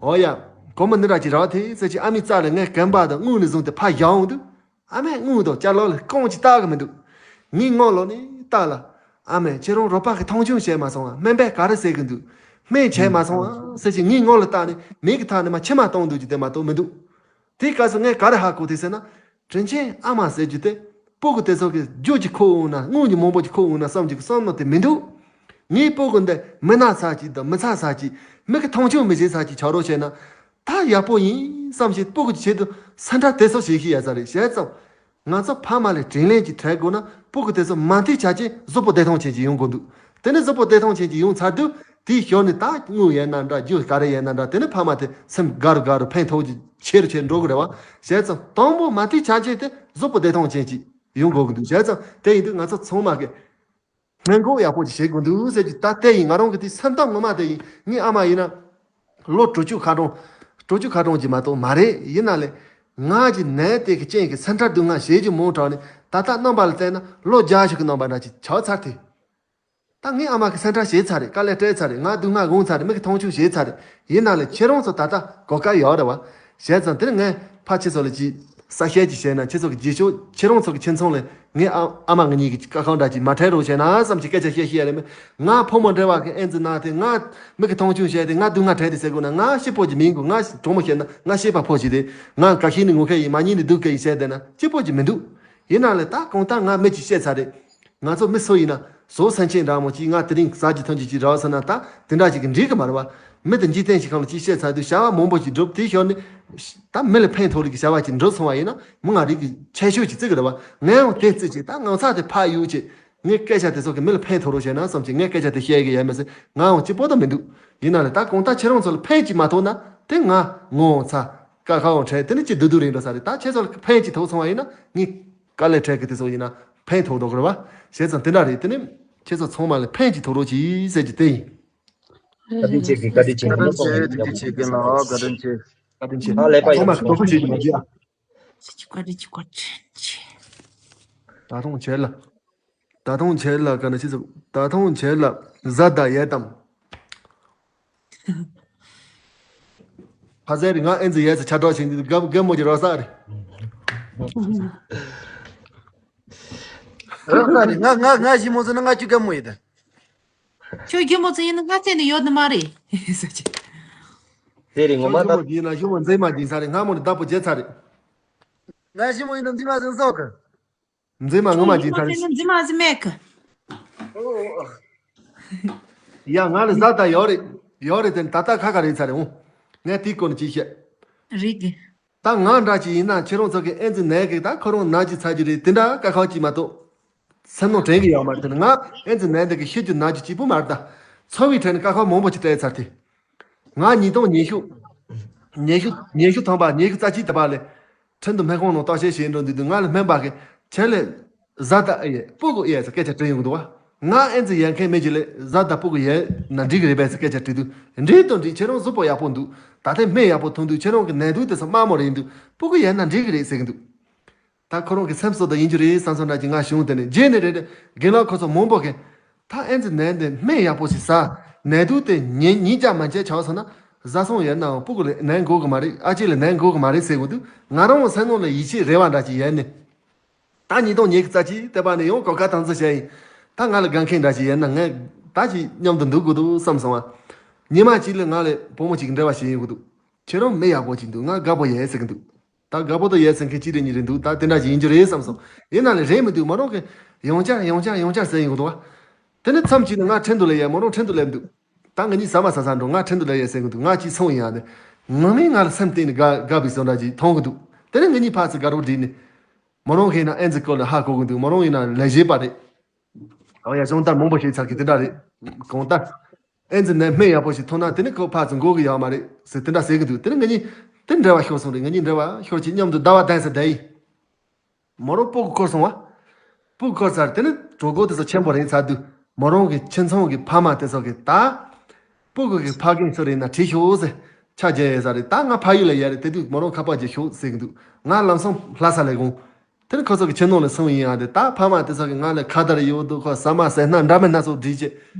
འོ་ཡ། སྒོར་མོ་འདི་འདྲ་ཅིག་རག་ཐལ་ཟེར་གྱི་ཨ་མའི་རྩ་ལ་ངས་གོན་པ་དང་དངུལ་ནས་བཟུང་སྟེ་ཕར་བཞག་འོང་དུས། ཨ་མས་དངུལ་དང་ཅ་ལག་ལ་རྐང་གཅིག་བལྟ་གི་མི་འདུག་ངའི་ངོ་ལོག་ནས་བལྟ་ལ། ཨ་མས་ཁྱེད་རང་རོགས་པ་གི་མཐོང་ཆུང་བྱས་མ་སོང་ང་། སྨན་པས་ག་རེ་ཟེར་གི་འདུག་སྨན་བྱས་མ་སོང་ང་ཟེར་གྱི་ངའི་ངོ་ལ་བལྟ་ནས་མིག་གི་ཐག་ནས་མར་མཆི་མ་གཏོང་འདུག་གི་དེ་མ་གཏོགས་མི་འདུག་དེའི་སྐབས་སུ་ངས་ག་རེ་ཧ་གོ་ཐལ་ཟེར་ན། དྲིན་ཆེན་ཨ་མ་ཟེར་རྒྱུ་དེ་སྤུ་གུ་དེ་ཚོ་གི་རྒྱུ་གཅིག་ཁུར་འོང་ན་དངུལ་གྱི་མང་པོ་གཅིག་ཁུར་འོང་ན་བསམ་གྱི་བསམ་བློ་དེ་མི་འདུག་ངའི་སྤུ་གུ་འདི་མི་ན་ཚ་གཅིག་དང་མི་ཚ་ཚ་གཅིག་མི་གི་མཐོང་ཆུང་མི་བྱེད་ཚ་གཅིག་ཆགས་རོགས་བྱས་ན། ད་ཡག་པོ་ཡིན་བསམ་བྱས་སྤུ་གུ་ཆེད་དུ་སེམས་ཁྲལ་དེ་ཚོ་བྱེད་ཤེས་ཡ་ས་རེད། བྱས་ཙང་ང་ཚོ་ཕ་མ་ལ་དྲིན་ལན་ཅིག་འཕྲད་དགོས་ན་སྤུ་གུ་དེ་ཚོ་མ་མཐུན་ཆ་རྐྱེན་གཟུགས་པོ་བདེ་ཐང་ཅན་ཅིག་ཡོང་དགོས་འདུག་དེ་ནས་གཟུགས་པོ་བདེ་ཐང་ཅན་ཅིག་ཡོང་ཚར་དུས་དེའི་ཞོར་ནས་ད་དངུལ་ཡིན་ན་འདྲ་རྒྱུ་ག་རེ་ཡིན་ན་འདྲ་དེ་ནས་ཕ་མ་དེ་སེམས་དགའ་རུ་དགའ་རུ་ཕན་ཐོགས་ཀྱི་ཆེ་རུ་ཆེ་རུ་འགྲོ་གི་རེད་བ། བྱས་ཙང་དང་པོ་མ་མཐུན་ཆ་རྐྱེན་དེ་གཟུགས་པོ་བདེ་ཐང་ཅན་ཅིག་ཡོང་དགོས་ཀྱི་འདུག་བྱས་ཙང་དེ་ཡིན་དུས་ང་ཚོ་ཚང་མ་གི་སྔོན་འགོག་ཡག་པོ་ཅིག་བྱེད་དགོས་འདུག་ཟེར་གྱི་ད་དེ་ཡིན། ང་རང་གི་དེ་སེམས་གཏམ་ངོ་མ་དེ་ཡིན། ངའི་ཨ་མ་ཡིན་ན་ལོ་དྲུག་ཅུ་ཁ་གྲངས་དྲུག་ཅུ་ཁ་གྲངས་ཀྱི་མ་གཏོགས་མ་རེད། ཡིན་ན་ལས་ང་གི་ནད་དེ་གི་རྐྱེན་གྱིས་སེམས་ཁྲལ་སྡུག་བསྔལ་བྱེད་རྒྱུ་མང་དྲགས་ནས་ད་ལྟ་རྣམ་པ་ལ་བལྟས་ན་ལོ་བརྒྱད་ཅུ་གི་རྣམ་པ་འདྲ་ཅིག་ཆགས་ཚར་ཏེ། ད་ངའི་ཨ་མ་གི་སེམས་ཁྲལ་བྱས་ཚར་རེད། དཀའ་ལས་སྤྲད་ཚར་རེད། ང་སྡུག་བསྔལ་མྱོང་ཚར་རེད། མི་གི་མཐོང་ཆུང་བྱས་ཚར་རེད། ཡིན་ན་ལས་ཁྱེད་རང་ཚོ་ད་ལྟ་གོ་སྐབས་ཡོད་རེད་བ། བྱས་ཙང་དེ་ནི་ངས་ཕར་ཁྱེད་ཚོ་ལ་ཅིག་གསལ་བཤད་ཅིག་བྱས་ན། ཁྱེད་ཚོ་གི་རྗེས་ཕྱོགས་ཁྱེད་རང་ཚོ་གི་ཁྱིམ་ཚང་ལ་ངའི་ཨ་ཨ་མ་ང་གཉིས་ཀྱི་དཀའ་ཁག་འདྲ་ཅིག་མ་འཕྲད་རོགས་བྱས་ན་བསམ་གྱི་སྐད་ཆ་བཤད་ཤེས་ཡ་རེད། མི་ང་ཕོ་མོ་འབྲེལ་བ་གི་ཨེ་ཙི་ན་དེ་ང་མི་གི་མཐོང་ཆུང་བྱས་ཏེ་ང་སྡུག་བསྔལ་འཕྲད་དེ་ཟེར་དགོས་ན། ང་སྐྱིད་པོ་ཅིག་མིན་དགོས། ང་གྲོགས་མོ་བཤད་ན་ང་སྐྱིད་པ་ཕོ་ཞིག་རེད། ང་ག་ཤེད་ནས་ངུ་མཁན་ཡིན། མ་ཉིད་ནས་སྡུག་མཁན་ཡིན་བཤད་བསྡད་ན་སྐྱིད་པོ་ཅིག་མི་འདུག་ཡིན་ན་ལས་ད་གང་ལྟར་ང་མི་ཅིག་བཤད་ཚར་རེད། ང་ཚོ་མི་སུ་ཡིན་ན་བཟོ་སེམས་ཅན་འདྲ་མོ་ཅིག་ང་དེ་རིང་ཟ་རྒྱུ་འཐུང་རྒྱུ་ཅིག་རག་སོང་ན་ད་དེ་འདྲ་ཅིག་གི་འགྲིག་གི་མ་རེད་བ། མི་དེ་འཇིག་རྟེན་ཞིག་གང་ལ་ཅིག་བཤད་ཚར་དུས་བྱ་བ་མང་པོ་ཅིག་འགྲུབ། དེའི་ཞོར་ནས་ད་མི་ལ་ཕན་ཐོགས་རིགས་ཀྱི་བྱ་བ་ཅིག་འགྲུབ་སོང་བ་ཡིན་ན་མི་ང་རིགས་ཀྱི་ཁྱད་ཆོས་ཅིག་བརྩི་གི་རེད་བ། ངས་ཡང་དེ་བརྩི་ཅིག་ད་ངང་ཚ་དེ་ཕར་གཡུག་ཅིག་ངའི་སྐད་ཆ་དེ་ཚོ་གི་མི་ལ་ཕན་ཐོགས་རོགས་བྱས་ན་བསམ་ཅིག་ངས་སྐད་ཆ་དེ་བཤད་གི་ཡོད་མ་ཟད་ང་ཡང་སྐྱིད་པོ་ད་མི་འདུག་ཡིན་ན་ལས་ད་གང་ལྟར་ཁྱེད་རང་ཚོ་ལ་ཕན་ཅིག་མ་ཐོགས་ན་དེ་ང་ངོ་ཚ་དཀའ་ཁག་འཕྲད་དེ་ནི་ཅི་སྡུག་སྡུག་རེད་འགྲོ་ས་རེད། ད་ཁྱེད་ཚོ་ལ་ཕན་ཅིག་ཐོགས་སོང་བ་ཡིན་ན་ངས། དཀའ་ལས་འཕྲད་གི་དེ་ཚོ་ཡིན་ན་ཕན་ཐོགས་འགྲོ་གི་རེད་བ། བྱས་ཙང་དེ་འདྲ་རེད། དེ་ནི་ཁྱེད་ཚོ་ཚང་མ་ལ་ཕན་ཅིག་ཐོགས་རོགས་གྱིས་ཟེར་གྱི་དེ་ཡིན། བཀའ་དྲིན་ཆེ་གི། བཀའ་དྲིན་ཆེ། བཀའ་དྲིན་ཆེ། བཀའ་དྲིན་ཆེ་རྒན་ལགས། བཀའ་དྲིན་ཆེ། བཀའ་དྲིན་ཆེ། ཨ་ལས་པ་ཚང་མ་ཡོད། གི་དོ་ཁུར་བྱེད་ཀྱི་མ་བྱེད་ཨ། བཀའ་དྲིན་ཆེ། བཀའ་དྲིན་ཆེ། ད་དུང་བྱས་ལ། ད་དུང་བྱས་ལ་ག་ན་ཆི་ཟིག་ད་དུང་བྱས་ལ་བཟའ་ཟླ་ཡས་དམ། ཕ་ཟེར་རི་ང་ཨེ་ཙི་ཡས་ཙི་ཆ་གྲོགས་ཤིག་འདི་རྒན་རྒན་མོ་གི་རོགས་ས་རེད། རོགས་ས་རེད། ང་ང་ང་ཞི་མོ་ཟེར་ན་ང་ཁྱོད་རྒན་མོ་ཡིན་ད། ཁྱོད་རྒན་མོ་ཚོ་ཡིན་ན་ང་བཙལ་ནས་ཡོད་ནི་མ་རེད་ཟེར་གྱི། དེ་རེད་ངོ་མ་ད། ཞི་མོ་ཡིན་ན་ཞི་མོ་མཛེས་མ་ཡིན་ས་རེད། སྔ་མོ་ནས་བདག་པོ་བྱས་ཚར་རེད། ང་ཞི་མོ་ཡིན་ན་མཛེས་མ་ཟེར་སོག་གི། མཛེས་མ་ངོ་མ་སྦྱིན་ཚར་རེད། མཛེས་མ་ཟེར་མེད་གི། ཡ་ང་ལ་བཟའ་ཟླ་ཡོད་རེད། ཡོད་རེད་དེ་ད་ལྟ་ཁ་ཁ་རེད་ཚར་རེད་འོང་། ངས་དེའི་སྐོར་ནས་ཅིག་བཤད། རེད་གི། ད་ང་འདྲ་ཅིག་ཡིན་ན་ཁྱེད་རང་ཚོ་གི་ཨེ་ཙི་ནད་ཀྱི་ད་ཁོ་རང་ན་རྒྱུ་ཚ་རྒྱུ་རེད། དེ་འདྲ་དཀའ་ཁག་ཅིག་མ་གཏོགས་སེམས་ནང་དྲན་གི་ཡོད་མ་རེད། དེ་ནི་ང་ཨེ་ཙི་ནད་འདི་གི་ཤི་རྒྱུ་ན་རྒྱུ་གཅིག་པུ་མ་རེད། ད་འཚོ་བའི་གྲས་ནས་དཀའ་ཁག་མང་པོ་ཅིག་སྤྲད་ཚར་ཏེ། ང་ཉིས་སྟོང་ཉི་ཤུ། ཉི་ཤུ་ཉི་ཤུ་ཐམ་པ་ཉི་ཤུ་རྩ་གཅིག་དེ་པ་ལས། ཁྲིན་ཏུ་སྨན་ཁང་ནང་བརྟག་དཔྱད་བྱེད་འགྲོ་འདུག་དུས་ང་ལ་སྨན་པ་གིས་ཁྱེད་ལ་བཟའ་ཟླ་ཨེ་ཡོད་སྤུ་གུ་ཨེ་ཡོད་ཟེར་སྐད་ཆ་དྲིས་ཡོང་གི་འདུག་བ། ང་ཨེ་ཙི་ཡོད་མཁན་མི་ཞིག་ལ་བཟའ་ཟླ་སྤུ་གུ་ཡོད་ན་འགྲིག་གི་རེད་པས་ཟེར་སྐད་ཆ་དྲིས་དུས། འགྲིག་དང་འགྲིག་ཁྱེད་རང་གཟུགས་པོ་ཡག་པོ་འདུག་ད་ལྟའི་སྨན་ཡག་པོ་འཐུང་དུས་ཁྱེད་རང་གི་ནད་དུག་དེ་ཚོ་དམའ་མོ་རེད་འདུག་སྤུ་གུ་ཡོད་ན་འགྲིག་གི་རེད་ཟེར་གི་འདུག་ད་ཁོ་རང་གི་སེམས་གསོ་དང་ཡིན་རྒྱུ་རེད་བསམ་སོང་འདྲ་ཅིག་ང་བྱུང་དེ་ནས་རྗེས་ནས་རེད་དེ་རྒན་ལགས་ཁོ་ཚོ་མང་པོ་གིས། ད་ཨེ་ཙི་ནད་འདི་སྨན་ཡག་པོ་ཞིག་ཟ། ནད་དུག་དེ་ཉིད་ཉིད་ཀྱང་མ་བྱས་ཆགས་སོང་ན་བཟའ་ཚང་ཡོད་ནའང་སྤུ་གུ་ལ་ནད་འགོ་གི་མ་རེད། ཨ་ཅེ་ལ་ནད་འགོ་གི་མ་རེད་ཟེར་གི་འདུག་ང་རང་སེམས་ནང་ལ་ཡིད་ཆེས་རེ་བ་འདྲ་ཅིག་ཡོད་ནས། ད་ཉིས་སྟོང་ཉི་ཤུ་རྩ་གཅིག་དེ་པ་ནས་ཡང་གོ་སྐབས་དམ་འཛིན་བྱས་ཡིན། ད་ང་ལ་དགའ་མཁན་འདྲ་ཞིག་ཡོད་ན་ངས་ད་ཅིག་མཉམ་དུ་འདུག་དགོས་འདུག་བསམ་སོང་བ། ཉི་མ་གཅིག་ལ་ང་ལ་བུ་མོ་གཅིག་འབྲེལ་བ་བྱེད་ཡོང་གི་འདུག་ཁྱེད་རང་མི་ཡག་པོ་གཅིག་འདུག་ང་དགའ་པོ་ཡོད་ཟེར་གི་འདུག་ད་དགའ་པོ་དང་ཡོད་ཟེར་མཁན་གཅིག་རེ་གཉིས་རེ་འདུག་ད་དེ་འདྲ་ཞིག་ཡིན་རྒྱུ་རེད་བསམ་སོང་། ཡིན་ན་ལས་རེད་མི་འདུག་མོ་རང་གིས་ཡང་བསྐྱར་ཡང་བསྐྱར་ཡང་བསྐྱར་ཟེར་ཡོང་གི་འདུག་བ། དེ་ནས་མཚམས་གཅིག་ལ་ང་ཁྲིན་ཏུ་ལ་ཡོད། མོ་རང་ཁྲིན་ཏུ་ལ་ཡོད་འདུག་ད་ང་གཉིས་ཟ་མ་ཟ་ས་འགྲོ། ང་ཁྲིན་ཏུ་ལ་ཡོད་ཟེར་གི་འདུག་ང་གཅིག་སོང་ཡིན་ཡང་དེ། ངོ་མས་ང་ལ་སེམས་གཏིང་ནས་དགའ་དགའ་བའི་བཟོ་འདྲ་ཅིག་མཐོང་གི་འདུག་དེ་ནས་ང་གཉིས་ཕར་ཚུར་དགའ་རོགས་བསྒྲིགས་ནས། མོ་རང་གིས་ན་ཨེ་ཙི་སྐོར་ལ་ཧ་གོ་གི་འདུག་མོ་རང་ཡིན་ན་ལས་བྱེད་པ་རེད། ཨོ་ཡ་སྦྱོང་བརྡར་མང་པོ་བྱས་ཚར་གི་དེ་འདྲ་རེད། གང་ལྟར། ཨེ་ཙི་ནད་སྨན་ཡག་པོ་ཞིག་ཐོན་ན་དེ་ནི་ཁོ་ཕར་ཚུར་འགོ་གི་ཡོད་མ་རེད་ཟེར་དེ་འདྲ་ཟེར་གི་འདུག་དེ་ནི་ང་གཉིས་དེ་འབྲེལ་བ་ཤོར་སོང་རེད། ང་གཉིས་འབྲེལ་བ་ཤོར་ཅིག་མཉམ་དུ་ཟླ་བ་བསྡད་ས་བསྡད་ཡིན། མོ་རང་སྤུ་གུ་འཁོར་སོང་བ། སྤུ་གུ་འཁོར་ཚར་དེ་ནི་གྲོད་ཁོག་དེ་ཚོ་ཆེན་པོ་རེད་ཚར་དུས་མོ་རང་གི་ཁྱིམ་ཚང་གི་ཕ་མ་དེ་ཚོ་གིས་ད། སྤུ་གུ་གི་ཕ་རྒན་ཚོ་རེད་ན་བྲིས་ཤོག་ཟེར། ཆ་རྒྱས་ཡོད་ས་རེད། ད་ང་ཕ་ཡུལ་ལ་ཡོད་རེད། དེ་དུས་མོ་རང་ཁ་པར་བརྒྱབ་ཤོག་ཟེར་གི་འདུག་ང་ལམ་སང་ལྷ་ས་ལ་དགོངས། དེ་ནི་ཁོ་ཚོ་གི་ཁྱིམ་ནང་ལ་སོང་ཡིན་ཡང་དེ་ད་ཕ་མ་དེ་ཚོ་གི་ང་ལ་ཁ་དར་ཡོད་འདུག་ཁོ་ཟ་མ་ཟས་སྣ་འདྲ་མིན་སྣ་ཚོགས་བསྒྲིགས་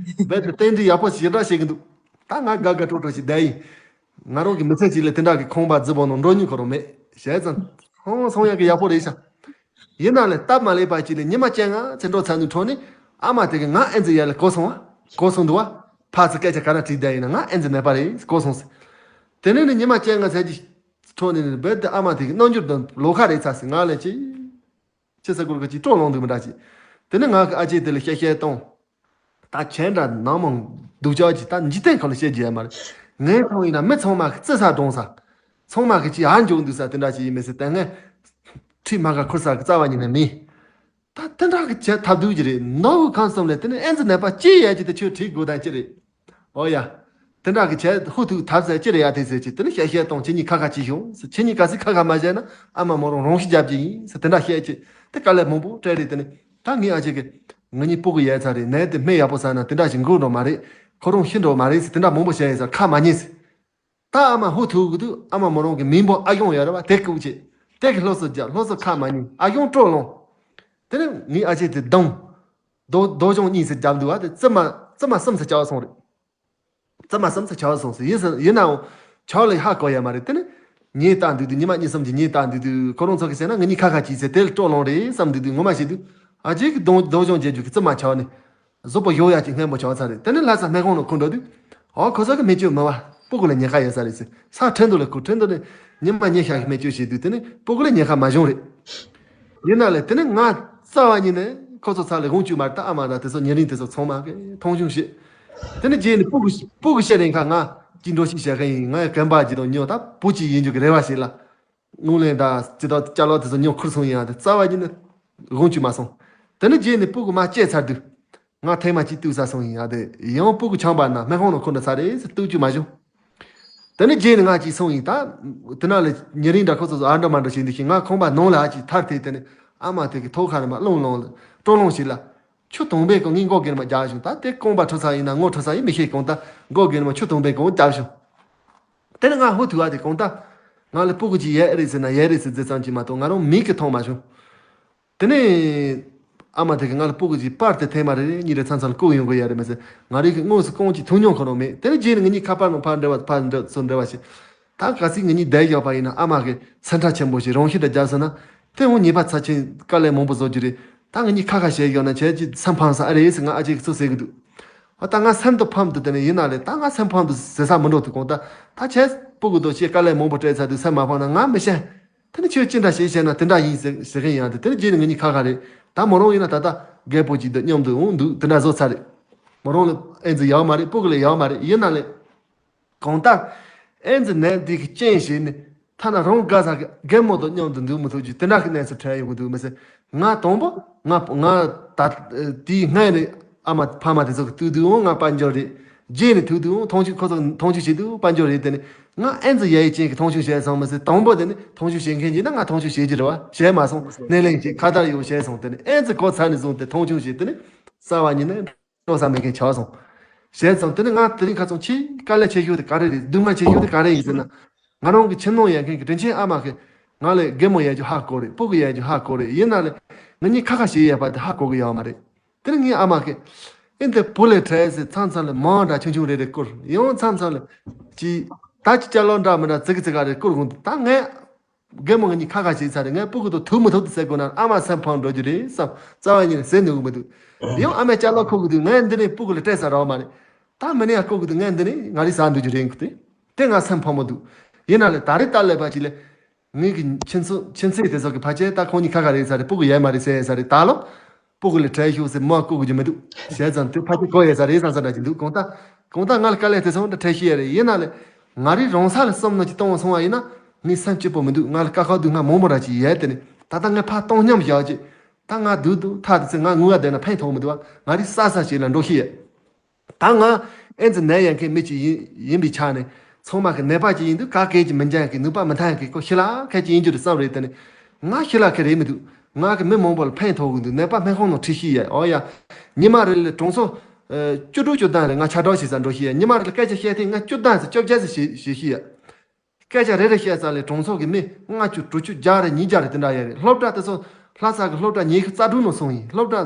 བྱས། རྦད་དེ་རྟེན་འབྲེལ་ཡག་པོ་ཞེ་དྲག་བྱེད་གི་འདུག་ད་ང་དགའ་དགའ་སྤྲོ་སྤྲོ་ཞིག་བསྡད་ཡིན། ང་རང་གི་མི་ཚེ་གཅིག་ལ་དེ་འདྲ་གི་ཁང་པ་རྫི་བོ་ནང་འགྲོ་མྱོང་ཁོ་རང་མེད། བྱས་ཙང་། ཧང་སང་ཡག་གི་ཡག་པོ་རེད་ཤག་ཡིན་ན་ལས་སྟབས་མ་ལེགས་པ་གཅིག་ལ་ཉི་མ་བཅོ་ལྔ་ཚེ་འགྲོ་ཚར་ནས་འཕྲོ་ནས་ཨ་མ་དེ་གི་ང་ཨེ་ཙི་ཡོད་ལ་གོ་སོང་བ། གོ་སོང་འདུག་བ། ཕར་ཚུར་སྐད་ཆ་ག་རེ་དྲིས་བསྡད་ཡིན་ན་ང་ཨེ་ཙི་ནད་པ་རེད་གོ་སོང་ཟེར། དེ་ནས་ནི་ཉི་མ་བཅོ་ལྔ་ཚར་གྱི་འཕྲོ་ནས་ནི་རྦད་དེ་ཨ་མ་དེ་གི་རྣམ་འགྱུར་དང་ལོགས་ཀ་རེད་ཚར་ཟེར། ང་ལ་ཅི། ཅི་ཟེར་དགོས་གི་ཅིག་སྤྲོ་ལངས་འདུག་མི་འདྲ་ཅིག་དེ་ནས་ང་གི་ཨ་ཅེ་དེ་ལ་བཤད་བཤད་གཏོང་། ད་ཁྱེད་འདྲ་ནང་མང་སྡུག་ཅག་ཅིག་ད་འཇིག་རྟེན་ཁམས་ལ་བཤད་རྒྱུ་ཡོད་མ་རེད། ངས་མཐོང་ཡིན་ན་མི་ཚང་མ་གི་བརྩི་ས་འདྲོངས་ས། ཚང་མ་གི་ཅིག་ཧར་འཇོག་འདུག་ས་དེ་འདྲ་ཅིག་ཡིན་མི་སྲིད་དེ་ངས། ཁྲིད་མ་ག་ཁུར་ས་གི་རྩ་བ་ཉིད་ནས་མིན། ད་དེ་འདྲ་གི་བྱེད་ཐབས་སྡུག་ཅིག་རེད། ནོར་བུ་ཁང་གསུམ་ལས་དེ་ནས་ཨེ་ཙི་ནད་པ་ཅི་ཡོད་ཅིག་དེ་ཁྱོད་ཁྲིད་དགོས་དང་ཅི་རེད། ཨོ་ཡ། དེ་འདྲ་གི་བྱས་ཧུ་ཐུག་ཐབས་ཟད་ཅི་རེད་ཡ་དེ་ཟེར་གྱི་དེ་ནི་བཤད་བཤད་གཏོང་ཁྱེད་གཉིས་ཁ་ཁ་གྱིས་ཤོག་ཟེར། ཁྱེད་གཉིས་ག་སྲིད་ཁ་ཁ་མ་བྱས་ན་ཨ་མ་མོ་རང་རང་ཤི་རྒྱབ་ཀྱི་ཡིན་ཟེར་དེ་འདྲ་བཤད་ཀྱི་དེ་དཀའ་ལས་མང་པོ་སྤྲད་རེད། དེ་ནི་ད་ངའི་ཨ་ཅེ་གི་ང་གཉིས་སྤུ་གུ་ཡོད་ཚར་རེད། ནད་དེ་སྨན་ཡག་པོ་ཟ་ན་དེ་འདྲ་ཞིག་འགོ་འགྲོ་མ་རེད། ཁོ་རང་ཤི་འགྲོ་མ་རེད་ཟེར་དེ་འདྲ་མང་པོ་བཤད་ཡོད་ས་ཁ་མ་ཉན་ཟེར། ད་ཨ་མ་ཧུ་ཐུག་གི་འདུག་ཨ་མ་མོ་རང་གི་མིང་པོ་ཨ་གཞུང་ཡོད་རེད་བ་དེ་ལྐུགས་བྱས། དེ་གི་ལྷོ་སུ་རྒྱབ་ལྷོ་སུ་ཁ་མ་ཉན་ཨ་གཞུང་སྤྲོ་ལངས། དེ་ནི་ངའི་ཨ་ཅེ་དེ་སྡང་། རྡོ་རྡོ་གཞུང་གཉིས་སུ་རྒྱབ་འདུག་བ་དེ་རྩིབ་མ་རྩིབ་མ་གསུམ་སུ་བཅག་སོང་རེད། རྩིབ་མ་གསུམ་སུ་བཅག་སོང་ཟེར་ཡིན་ཟེར་ཡིན་ནའང་ཆག་ལ་ཧ་གོ་ཡ་མ་རེད། དེ་ནི་ངས་བལྟ་འདུག་དུས་ཉི་མ་གཉིས་གསུམ་གྱི་ངས་བལྟ་འདུག་དུས་ཁོ་རང་ཚོ་གི་ཟེར་ན་ང་གཉིས་ཁ་ཁ་གྱིས་ཟེར་དེ་ལ་སྤྲོ་ལངས་རེད་བསམ་འདུག་དུས་ངོ་མ་ཤེས་དུས་ཨ་ཅེ་གི་རྡོ་རྡོ་གཞུང་རྒྱབ་རྒྱུ་གི་རྩིབ་མ་ཆག་ནས། གཟུགས་པོ་གཡོག་ཡག་ཅིག་སྔོན་པོ་ཆགས་ཚར་རེད། དེ་ནས་ལྷ་ས་སྨན་ཁང་ནང་འཁུར་འགྲོ་དུས། ཨོ་ཁོ་ཚོ་གི་མི་སྤྱོད་མི་བ། སྤུ་གུ་ལ་ཉེན་ཁ་ཡོད་ས་རེད་ཟེར། ས་ཁྲིན་ཏུ་ལ་ཁུ་ཁྲིན་ཏུ་ནས་ཉི་མ་ཉི་ཤར་གི་མི་སྤྱོད་བྱེད་དུས་དེ་ནས་སྤུ་གུ་ལ་ཉེན་ཁ་མ་བྱུང་རེད། ཡིན་ན་ལས་དེ་ནས་ང་རྩ་བ་ཉིད་ནས་ཁོ་ཚོ་ཚ་ལ་དགོངས་བཅུག་མ་རེད། ད་ཨ་མ་ར་དེ་ཚོ་ཉེ་རིང་དེ་ཚོ་ཚང་མ་གི་མཐོང་ཆུང་བྱེད། དེ་ནས་རྗེས་ནས་སྤུ་གུ་སྤུ་གུ་བཤད་རན་ཁ་ང་ཅི་འགྲོ་ཞིག་བྱེད་མཁན་ཡིན། ང་ཡང་རྐང་པ་ཅི་དང་ཉོ་ད་བུ་ཅི་ཡིན་རྒྱུ་གི་རེ་བ་ཞིག་ལ། དངུལ་ལེན་དང་ཅི་ལྟར་ཅ་ལག་དེ་ཚོ་ཉོ་ཁུར་སོང་ཡིན་ཡང་དེ་རྩ་བ་ཉིད་ནས་དགོངས་བཅུག་མ་སོང་། དེ་ནས་རྗེས་ནས་སྤུ་གུ་མ་སྐྱེས་ཚར་དུས། ང་ཐེངས་མ་གཅིག་གཏུག་ས་སོང་ཡིན་ཡང་དེ་ཡང་སྤུ་གུ་ཆང་པ་ན་སྨན་ཁང་ནང་འཁུར་འགྲོ་ས་རེད་ཟེར་གཏུག་རྒྱུ་མ་བྱུང་། དེ་ནས་རྗེས་ནས་ང་གཅིག་སོང་ཡིན་ད། དེ་ན་ལས་ཉེ་རིང་འདྲ་ཁོ་ཚོ་ཚོ་ཨ་འདྲ་མ་འདྲ་བྱེད་འདུག་ཤིང་ང་ཁང་པ་ནང་ལ་ཨ་ཅིག་ཐར་ཐེ་དེ་ནས་ཨ་མ་དེ་གི་ཐོག་ཁ་ནས་མ་རླུང་ལངས་ལ་སྤྲོ་ལངས་ཤིག་ལ། ཆུ་དང་པའི་གང་ངའི་མགོ་སྒེར་མ་རྒྱག་བྱུང་། ད་དེ་རྐང་པ་འཁྲུ་ས་ཡིན་ན་ངོ་འཁྲུ་ས་ཡིན་མི་ཤེས་གང་ད་མགོ་སྒེར་མ་ཆུ་དང་པའི་གང་རྒྱག་བྱུང་། དེ་ནས་ང་ཧུ་ཐུག་བ་དེ་གང་ད། ང་ལ་སྤུ་གུ་ཅིག་ཡོད་རེད་ཟེར་ན་ཡོད་རེད་ཟེར་ཟེར་ཙམ་ཅིག་མ་གཏོགས་ང་རང་མིག་གིས་མཐོང་མ་བྱུང་། དེ་ནས་ཨ་མ་དེ་གིས་ང་ལ་སྤུ་གུ་ཅིག་པར་དེ་ཐེངས་མ་རེ་རེ་གཉིས་རེ་མཚམས་མཚམས་ལ་བསྐུར་ཡོང་གི་ཡོད་རེད་མ་ཟད་ང་རང་གིས་དངོས་སུ་རྐང་གཅིག་ཐུག་མྱོང་ཁོ་རང་མེད། དེ་ནས་རྗེས་ནས་ང་གཉིས་ཁ་པར་ནང་ཕར་འབྲེལ་བ་ཕར་འབྲེལ་ཚུར་འབྲེལ་བ་བྱས། ད་གལ་སྲིད་ང་གཉིས་བསྡད་ཡོད་པ་ཡིན་ན་ཨ་མ་གིས་སེམས་ཁྲལ་ཆེན་པོ་ཞིག་རང་ཤི་འདྲ་རྒྱག་སོང་ན་དེ་འོང་ཉེས་པ་ཚབས་ཆེན་དཀའ་ལས་མང་པོ་བཟོ་རྒྱུ་རེད། ད་ང་གཉིས་ཁ་ཁ་བྱས་ཡོད་ན་བྱས་ཀྱི་སེམས་ཕམ་ས་ཨེ་རེད་ཟེར་ང་ཨ་ཅེ་གིས་ཚུར་ཟེར་གི་འདུག་ཨ་ད་ང་སེམས་དུ་ཕམ་འདུག་དེ་ནས་ཡིན་ན་རེད། ད་ང་སེམས་ཕམ་འདུག་ཟེར་ས་མི་འགྲོ་འདུག་གང་ལྟར་ད་བྱས་སྤུ་གུ་དང་བྱས་དཀའ་ལས་མང་པོ་སྤྲད་ཚར་དུས་སེམས་མ་ཕམ་ན་ང་མི་ཤེས། དེ་ནི་ཁྱོད་ཅི་འདྲ་ཞིག་བྱས་ན་དེ་འདྲ་ཡིན་ཟེར་ཟེར་གི་ཡང་དེ་དེ་ནི་རྗེས་ནས་ང་གཉིས་ཁ་ཁ་རེད། ད་མོ་རང་ཡིན་ན་ད་ལྟ་རྒད་པོ་ཅིག་དང་མཉམ་དུ་འོང་འདུག་དེ་འདྲ་བཟོ་ཚར་རེད། མོ་རང་ལ་ཨེ་ཙི་ཡག་མ་རེད། སྤུ་གུ་ལ་ཡག་མ་རེད། ཡིན་ན་ལས་གང་ལྟར་ཨེ་ཙི་ནད་འདི་གི་རྐྱེན་བྱས་ནས་ ཐ་ན་རང་དགའ་ས་གི་རྒན་མོ་དང་མཉམ་དུ་འདུག་མི་ཐུབ་རྒྱུ་དེ་འདྲ་གི་གནས་སུ་འཕྲད་ཡོང་གི་འདུག་མི་ཟེར། ང་དང་པོ་ང་ང་ད་དེའི་སྔོན་ནས་ཨ་མ་ཕ་མ་དེ་ཚོ་གི་ལྟོས་དུས་འོང་ང་དཔལ་འབྱོར་རེད། རྗེས་ནས་ཐུག་དུས་འོང་མཐོང་ཆུང་ཁོ་ཚོ་མཐོང་ཆུང་བྱེད་དུས་དཔལ་འབྱོར་རེད། དེ་ནས་ང་ཨེ་ཙི་ཡ་ཡི་ཅན་གྱི་མཐོང་ཆུང་བྱས་སོང་མི་ཟེར། དང་པོ་དེ་ནས་མཐོང་ཆུང་བྱེད་མཁན་གྱི་ན་ང་མཐོང་ཆུང་བྱེད་ཀྱི་རེད་བ། བྱས་མ་སོང་སྣེ་ལེན་གྱི་ཁ་བརྡ་ཡོང་བྱས་སོང་། དེ་ནས་ཨེ་ཙི་གོ་ཚར་ནས་བཟུང་སྟེ་མཐོང་ཆུང་བྱས། དེ་ནས་རྩ་བ་ཉིད་ནས་འགྲོ་ས་མེད་མཁན་ཆགས་སོང་། བྱས་ཙང་དེ་ནས་ང་དེ་རིང་ཁ་སང་ཆེས་དཀའ་ལས་ཆེ་ཤོས་དེ་ག་རེ་རེད། སྡུག་བསྔལ་ཆེ་ཤོས་དེ་ག་རེ་ཡིན་ཟེར་ན། ང་རང་གི་ཁྱིམ་ནང་ཡོད་མཁན་གྱི་དྲིན་ཆེན་ཨ་མ་གིས་ང་ལ་རྒན་མོ་ཡོད་རྒྱུ་ཧ་གོ་རེད། སྤུ་གུ་ཡོད་རྒྱུ་ཧ་གོ་རེད། ཡིན་ན་ལས་ང་གཉིས་ཁ་ཁ་བྱེད་ཡས་པ་དེ་ཧ་གོ་གི་ཡོད་མ་རེད། དེ་ནས་ངའི་ཨ་མ་གིས་ཨེ་འདི་བུ་ལས་བྲལ་ཟེར་མཚམས་མཚམས་ལ་མང་འདྲ་ཆུང་ཆུང་རེ་རེ་བསྐུར། ཡང་མཚམས་མཚམས་ལ་ཅི་ད་ཅི་ཅ་ལག་འདྲ་མི་འདྲ་ཙི་གི་ཙི་ག་རེ་བསྐུར་དགོས་འདུག་ད་ངས་རྒན་མོ་ང་གཉིས་ཁ་ཁ་བྱས་ཚར་རེད། ངས་སྤུ་གུ་དང་ཐུག་མི་ཐུབ་དུ་ཟེར་དགོས་ན་ཨ་མ་སེམས་ཕམ་འགྲོ་རྒྱུ་རེད་བསམ། རྩ་བ་ཉིད་ནས་ཟེར་ནུས་མི་འདུག་ཡང་ཨ་མས་ཅ་ལག་ཁུར་གི་འདུག་ངས་འདི་ནས་སྤུ་གུ་ལ་སྤྲད་ས་རག་མ་རེད། ད་མི་ནས་ཡང་ཁུར་གི་འདུག་ངས་འདི་ནས་ང་རིག་ཟ་འདུག་རྒྱུ་རེད་གི་དེ། དེ་ང་སེམས་ཕམ་མི་འདུག་ཡིན་ན་ལས་ད་རེས་ད་ལས་པ་ཅིག་ལས། ངེད་ཀྱི་ཁྱིམ་ཚང་ཁྱིམ་མཚེས་དེ་ཚོ་གི་ཕལ་ཆེར་ད་ཁོང་གཉིས་ཁ་ཁ་རེད་ས་རེད། སྤུ་གུ་ཡོད་མ་རེད་ཟེར་ས་རེད། ད་ལོ་སྤུ་གུ་ལ་བྲལ་ཤོག་ཟེར་མོ་བསྐུར་དགོས་ཀྱི་མི་འདུག་བྱས་ཙང་དེ་ཕལ་ཆེར་གོ་ཡོད་ས་རེད་བསམ་ས་འདྲ་ཅིག་འདུག་གང་ལྟར་གང་ལྟར་ང་ལ་དཀའ་ལས་དེ་ཚོ་འདྲ་འཕྲད་ཤེས་ཡ་རེད། ཡིན་ན་ལས་ང་རིག་རང་ས་ལ་བསམ་མནོ་ཅིག་གཏོང་བ་སོང་བ་ཡིན་ན་ངའི་སེམས་སྐྱིད་པོ་མི་འདུག་ང་ལ་དཀའ་ཁག་སྡུག་བསྔལ་མང་པོ་འདྲ་ཅིག་ཡོད། དེ་ནས་ད་ལྟ་ངས་ཕར་བཏང་སྙོམས་བཞག་ཅིག་ད་ང་སྡུག་སྡུག་ཐག་དེ་ཚོ་ང་ངུ་བ་བསྡད་ན་ཕན་ཐོགས་མི་འདུག་བ། ང་རིག་ས་ས་ཞིག་ལ་འགྲོ་ཤེས་ཡ། ད་ང་ཨེ་ཙི་ནད་ཡོད་མཁན་མི་གཅིག་ཡིན་ཡིན་པའི་ཆ་ནས་ཚང་མ་གི་ནད་པ་གཅིག་ཡིན་དུས་ག་གེ་གཅིག་མི་འཇལ་མཁན་ནུས་པ་མི་ཐོན་མཁན་ཁོ་ཤི་ལ་ཁད་ཅིག་ཡིན་རྒྱུ་རེད་བསམ་རེད། དེ་ནས་ང་ཤི་ལ་ཁད་རེད་མི་འདུག་ང་གི་མི་མང་པོ་ལ་ཕན་ཐོགས་གི་འདུག་ནད་པ་སྨན་ཁང་ནང་ཁྲིད་ཤེས་ཡ། ཨོ་ཡ། ཉི་མ་རེ་ལ་གྲངས་སོ་བཅུ་དྲུག་བཅུ་བདུན་རེ་ང་ཕྱག་བྲིས་བྱེད་ས་འགྲོ་ཤེས་ཡ། ཉི་མ་རེ་ལ་སྐད་ཆ་བཤད་ཐེངས་ང་བཅུ་བདུན་ཙམ་བཅོ་བརྒྱད་ཙམ་བྱེད་བྱེད་ཤེས་ཡ། སྐད་ཆ་རེ་རེ་བཤད་ས་ལས་གྲངས་ཚོད་ཀྱི་མི་ལྔ་བཅུ་དྲུག་ཅུ་བརྒྱ་རེ་ཉིས་བརྒྱ་རེ་དེ་འདྲ་ཡོད་རེད། སློབ་གྲྭ་དེ་ཚོ་ལྷ་ས་གི་སློབ་གྲྭ་ཉི་ཤུ་རྩ་དྲུག་ནང་སོང་ཡིན། སློབ་གྲྭ་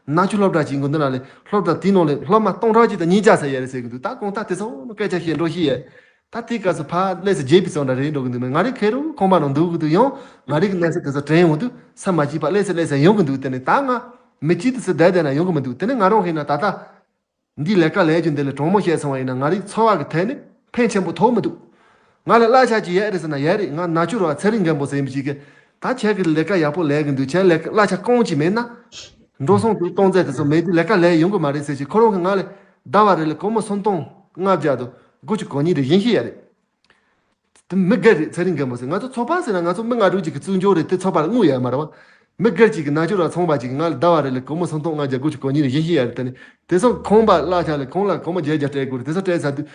ནག་ཆུ་སློབ་གྲྭ་ཅིག་ཡིན་དགོས་འདི་ན་ལས་སློབ་གྲྭ་དེའི་ནང་ལས་སློབ་མ་སྟོང་ཕྲག་གཅིག་དང་ཉིས་བརྒྱ་ཙམ་ཡོད་རེད་ཟེར་གི་འདུག་ད་གང་ལྟར་དེ་ཚོ་སྐད་ཆ་བཤད་འགྲོ་ཤེས་ཡོད། ད་དེའི་སྐབས་སུ་ཕར་སླེབས་སུ་བརྗེད་པའི་ཚོ་འདྲ་རེད་འགྲོ་གི་འདུག་མོད་ང་རིག་ཁེ་རུ་ཁང་པ་ནང་འདུག་གི་འདུག་ཡང་ང་རིག་གི་གནས་ཚུལ་དེ་ཚོ་དྲན་ཡོང་དུས་ས་མ་སྐྱིད་པ་སླེབས་སུ་སླེབས་སུ་ཡོང་གི་འདུག་དེ་ནས་ད་ང་མི་གཅིག་དེ་ཚོ་བསྡད་བསྡད་ན་ཡོང་གི་མི་འདུག་དེ་ནས་ང་རང་ཧེ་ན་ད་ལྟ། འདིའི་ལས་ཀ་ལས་རྒྱུ་འདི་ལས་གྲོང་མོ་བཤད་སོང་བ་ཡིན་ན་ང་རིག་འཚོ་བ་གི་ཐད་ནས་ཕན་ཆེན་པོ་ཐོགས་མི་འདུག་ང་ལ་གླ་ཆ་ཅིག་ཡོད་རེད་ཟེར་ན་ཡོད་རེད། ང་ནག་ཆུ་རུ་བ་ཚེ་རིང་རྒན་པོ་ཟེར་མི་ཞིག་གིས་ད་ཁྱེད་ཀྱི་ལས་ཀ་ཡག་པོ་ལས་གི་འདུག་ཁྱེད་ལས་ཀ་གླ་ཆ་སྐོང་ཅིག་མེད་ན་འགྲོ་སོང་དུ་གཏོང་རྩིས་དེ་ཚོ་མེད་དུས་ལས་ཀ་ལས་ཡོང་གི་མ་རེད་ཟེར་ཅིག་ཁོ་རང་གིས་ང་ལ་ཟླ་བ་རེ་ལ་སྒོར་མོ་སུམ་སྟོང་ལྔ་བརྒྱ་དང་དགུ་བཅུ་གོ་གཉིས་རེ་བྱིན་ཤེས་ཡ་རེད། དེ་མི་སྒེར་རེད། ཚེ་རིང་རྒན་པོ་ཟེར། ང་ཚོ་ཚོགས་པ་ཟེར་ན་ང་ཚོ་མི་ལྔ་དྲུག་ཅིག་གི་བཙུགས་འཇོག་རེད། དེ་ཚོགས་པ་ལ་དངུལ་ཡོད་མ་རེད་བ། མི་སྒེར་གཅིག་གི་ནག་ཆུ་ར་ཚོང་པ་གཅིག་གིས་ང་ལ་ཟླ་བ་རེ་ལ་སྒོར་མོ་སུམ་སྟོང་ལྔ་བརྒྱ་དགུ་བཅུ་གོ་གཉིས་རེ་བྱིན་ཤེས་ཡ་རེད། དེ་ནས་དེ་ཚོ་ཁང་པ་གླ་ཆ་ལ་ཁོང་ལ་སྒོར་མོ་བརྒྱད་བརྒྱ་སྤྲད་དགོས་རེད། དེ་ཚོ་སྤྲད་ཚར་དུས་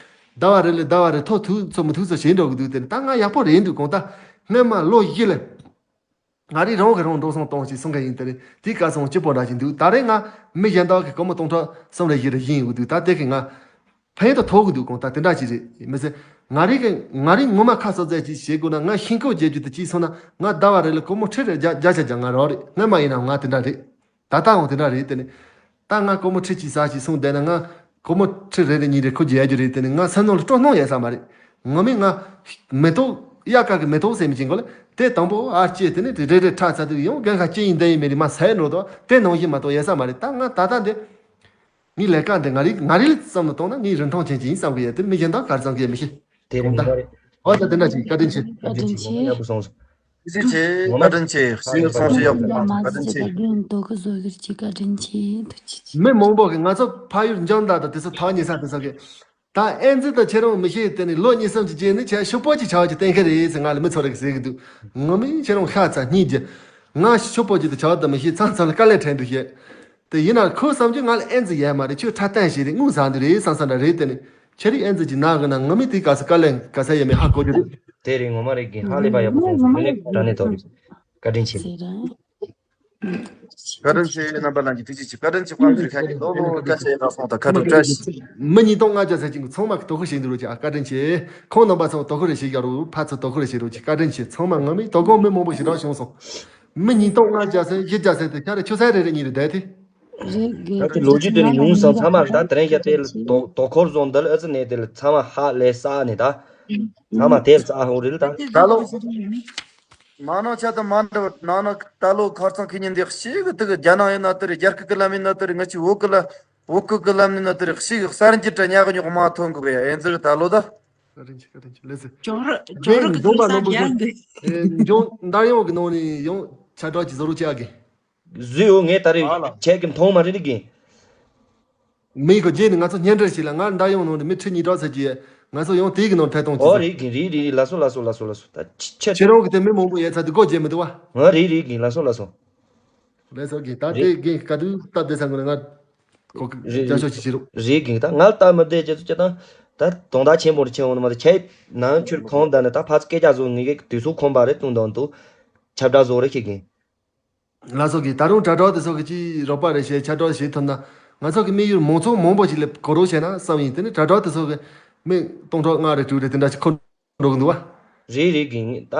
ཟླ་བ་རེ་ལ་ཟླ་བ་རེ་ཐོ་ཐུག་ཚོ་མི་ཐུག་ཚོ་བྱེད་འགྲོ་གི་འདུག་དེ་ནས་ད་ང་ཡག་པོ་རེད་འདུག་གང་ལྟར་སྔོན་མ་ལོ་བཞི་ལ། ང་རིག་རང་གི་རང་འགྲོ་སོང་གཏོང་ཞིག་གསུང་གི་ཡིན། དེ་རིང་དེའི་སྐལ་བཟང་སྐྱིད་པོ་འདྲ་ཞིག་འདུག་ད་རེས་ང་མི་གཞན་དག་གི་སྒོར་མོ་སྟོང་ཕྲག་གསུམ་རེ་བཞི་རེ་བྱིན་ཡོད་འདུག་ད་དེ་གི་ང་ཕན་ཐོགས་ཐོགས་གི་འདུག་གང་ལྟར་དེ་འདྲ་ཞིག་རེད། མི་ཚེ་ང་རིག་གི་ང་རིག་ངོ་མ་ཁ་གསོ་རྩེ་ཅིག་བྱེད་དགོས་ན་ང་ཤིང་ཀོ་བརྗེ་རྒྱུ་དེ་གཅིག་སོང་ན་ང་ཟླ་བ་རེ་ལ་སྒོར་མོ་ཁྲི་རེ་བརྒྱ་བརྒྱ་ཆ་བརྒྱ་ང་རག་རེད། སྔོན་མ་ཡིན་ནའང་ང་དེ་འདྲ་རེད། ད་ལྟའང་དེ་འདྲ་རེད། དེ་ནི་ད་ང་སྒོར་མོ་ཁྲི་གཅིག་ཟ་ཞིག་སོང་བསྡད་ན་ང་སྒོར་མོ་ཁྲི་རེ་རེ་གཉིས་རེ་ཁུར་རྒྱུ་ཡོད་རྒྱུ་རེད། དེ་ནི་ང་སེམས་ནང་ལ་སྤྲོ་སྣང་ཡོད་ས་མ་རེད། ངོ་མས་ང་མེ་ཏོག་དབྱར་ཁ་གི་མེ་ཏོག་ཟེར་མི་ཅིག་གོ་ལ་དེ་དང་པོ་ཨ་ལྕེ་དེ་ནི་རེ་རེ་ཁྲག་ཚ་དུས་ཡང་རྒན་ཁ་ལྕེ་ཡིན་བསྡད་ཡིན་མེད་རེད་མ་ཟས་འགྲོ་དོ་དེ་ནང་བཞིན་མ་གཏོགས་ཡོད་ས་མ་རེད། ད་ང་ད་ལྟ་འདི་ངའི་ལས་ཀ་འདི་ང་རིག་ང་རིག་བསམ་བློ་གཏོང་ན་ངའི་རིན་ཐང་ཅན་ཅིག་ཡིན་བསམ་གི་ཡོད། དེ་མི་གཞན་དག་གར་བསམ་གི་ཡོད་མི་ཤེས། དེ་རིང་ད་ཨོ་ད་དེ་འདྲ་ཅིག་བཀའ་དྲིན་ཆེ། བཀའ་དྲིན་ཆེ། ཡག་པོ་སོང་སོང་། ཐུགས་རྗེ་ཆེ། བཀའ་དྲིན་ཆེ། སེམས་སང་ཞིག་ཡག་པོ་བཀའ་དྲིན་ཆེ། དགོན་དོ་གི་བཟོ་གི་ཅིག་བཀའ་དྲིན་ཆེ། ཐུགས་རྗེ་ཆེ། མི་མང་པོ་གི་ང་ཚོ་ཕ་ཡུལ་འཇང་མདའ་དང་དེ་ཚོ་ཐག་ཉེ་ས་དེ་ཚོ་གི་ད་ཨེ་ཙི་ད་ཁྱེད་རང་མི་ཤེས། དེ་ནི་ལོ་གཉིས་གསུམ་གྱི་རྗེས་ནི་ཁྱེད་ཕྱུག་པོ་ཅིག་ཆགས་ཀྱི་གཏན་འཁེལ་རེད་ཟེར་ང་ལ་མི་ཚོ་རེ་གི་ཟེར་གི་འདུག་ངོ་མས་ཁྱེད་རང་ཤ་ཚ་སྙིང་རྗེ། ང་ཕྱུག་པོ་ཅིག་ཏུ་ཆགས་ད་མི་ཤེས། ཚང་ཚང་ལ་དཀའ་ལས་འཕྲད་འདུག་བཤད། དེ་ཡིན་ན་ཁོའི་བསམ་རྒྱུ་ང་ལ་ཨེ་ཙི་ཡོད་མ་རེད། ཁྱོད་ཁྲ་བཏང་ཞིག་རེད། དངུལ་ཟ་འདུག་རེད་བསམ་བསམ་འདྲ་རེད། དེ་ནི་ཁྱེད་རིག་ཨེ་ཙི་ཅིག་ན་གི་ན་ངོ་མས་དེ་ག་ས་དཀའ་ལས་ག་ས་ཡོད་མེད་ཧ་གོ་རྒྱུ་རེད། དེ་རིང་ངོ་མ་རེད་གི་ཧ་ལས་པ་ཡག་པོ་སོང་སོང་། དངོས་གནས་དྲང་གནས་ཐོག་རེད། བཀའ་དྲིན་ཆེ། བཀའ་དྲིན་ཆེ། རྣམ་པ་ལྷན་རྒྱས་ཐུགས་རྗེ་ཆེ། བཀའ་དྲིན་ཆེ། དཔལ་འབྱོར་ཁ་ཤས་ལོ་ལོ་སྐད་ཆ་ཡག་ག་སོང་ད་ཁ་དྲོ་བཀྲ་ཤིས། མི་ཉིས་སྟོང་ལྔ་བརྒྱ་ཟེར་གྱི་ཚང་མ་གི་དོ་ཁུར་བྱེད་འདུག་རོགས་ཀྱི་ཨ་བཀའ་དྲིན་ཆེ། ཁོང་རྣམ་པ་ཚོ་དོ་ཁུར་རེ་བྱེད་རྒྱག་རོགས། ཕར་ཚུར་དོ་ཁུར་རེ་བྱེད་རོགས་ཀྱི་བཀའ་དྲིན་ཆེ། ཚང་མ་ངོ་མས་དོ་དགོང་མི་མང་པོ་ཞེ་དྲག་བྱུང་སོང་། མི་ཉིས་སྟོང་ལྔ་བརྒྱ་ཟེར་བཞི་བརྒྱ་ཟེར་དེ་ཁྱེད་རེ་ཆུ་ཚོད་རེ་རེ་གཉིས་རེ་བསྡད་དེ། རེད་དགེ། ད་དེ་ལོ་རྒྱུས་དེ་ལ་ཡོང་ས་ཚང་མ་ད་དེ་རིང་ཡ་དེ་ལ་དོ་དོ་ཁུར་བཟོ་འདི་ལ་ཨ་ཙི་ནས་དེ་ལ་ཚང་མ་ཧ་ལས་ས་ནས་ད་ཚང་མ་དེ་ལ་ས་ཧོ་རེད་ད། ད་ལོ། མ་ནང་ཆ་དང་མ་འདྲ་བར་ནང་ནང་ད་ལོ་ཁར་ཚང་ཁེ་ཉིན་འདི་ཞིག་གི་དུ་གི་རྒྱ་ནང་ཡིན་ན་དུ་རེད། རྒྱ་སྐད་ཀྱི་ལམ་ཡིན་ན་དུ་རེད། ང་ཆི་བོད་ཀྱི་ལ་བོད་སྐད་ཀྱི་ལམ་ཡིན་ན་དུ་རེད། ཞིག་གི་གསར་འགྱུར་དྲ་ཉག་གི་ཉོག་མ་ཐོན་གི་གི་ཡ་ཨེ་འཛི་གི་ད་ལོ་ད། བཀའ་དྲིན་ཆེ། བཀའ་དྲིན་ཆེ། ལེགས་སེ། ཇོ་རུ་ཇོ་རུ་གི་འཛོམས་པ་དུ་ས་རྣམ་པ་རྒྱ་ཚོ། འདི། ཨེ་འཇོན་འདར་ཡོང་གི་ནང་ནས་ཡང་ཆ་དྲག་གི་བཟོ་རུ་བྱ་གི་བཟོས་ཡོད། ངས་ད་རེས་ཨ་ལ། ཁྱེད་ཀྱི་མཐོང་མ་རེད་གི་མི་གོ་རྗེས་ནས་ང་ཚོ་སྙན་སྒྲོན་ཞིག་ལ་ང་འདར་ཡོང་ནང་ནས་མི་ཁྲི་ཉིས་སྟོང་ཟེར་གྱི། ང་ཚོ་ཡང་དེའི་གི་ནང་ཐད་གཏོང་ཅི་ཨོ་ཟེར། རེད་གི་རེད་རེད་རེད། ལགས་སོ་ལགས་སོ་ལགས་སོ་ལགས་སོ། ད་ཆ་ཆ་ཁྱེད་རང་གི་དེ་མི་མང་པོ་ཡོད་ཚ་དུས་སྒོ་འབྱེད་མི་འདུག་བ། ཨོ་རེད་རེད་གི། ལགས་སོ་ལགས་སོ། ལགས་སོ་གི། ད་རེད། དེ་གི་ག་དུས་སྟབས་བདེ་ས་ངོ་ན་ང་གོ་རེད་རྒྱ་ཤོག་ཅིག་བྱེད་རོགས། རེད་གི། ད་ང་ལ་སྟབས་མི་བདེ་ཅེས་ཚོ་ཅི་དང་། ད་དོན་དག་ཆེན་པོ་རེ་ཆེན་འོང་ནི་མ་རེད། ཁྱེད་ནང་ཆུར་ཁོང་ད་ནི་ད་ཕ་ཚོ་སྐད་ཆ་བཟོ་ངེས་གི་དུས་ཚོད་ཁོམ་པ་རེད་གཏོང་དང་དུ་ཁྱབ་བསྒྲགས་བཟོ་རེ་ཁྱེད་གི། ལགས་སོ་གི། ད་རུང་དྲ་གྲགས་དེ་ཚོ་གི་ཅིག་རོགས་པ་རེ་བྱེད་ཁྱབ་བསྒྲགས་བྱེད་ཐུབ་ན། ང་ཚོ་གི་དམིགས་ཡུལ་མང་ཚོགས་མང་པོ་ཅིག་ལ་གོ་རོགས་བྱས་ན་བསམ་ཡིན། དེ་ནི་དྲ་གྲགས་དེ་ཚོ་གི་མི་སྟོང་ཕྲག་ལྔ་རེ་དྲུག་རེ་དེ་འདྲ་ཞིག་འཁོར་འགྲོ་གི་འདུག་བ། རེད་རེད་གི། ད་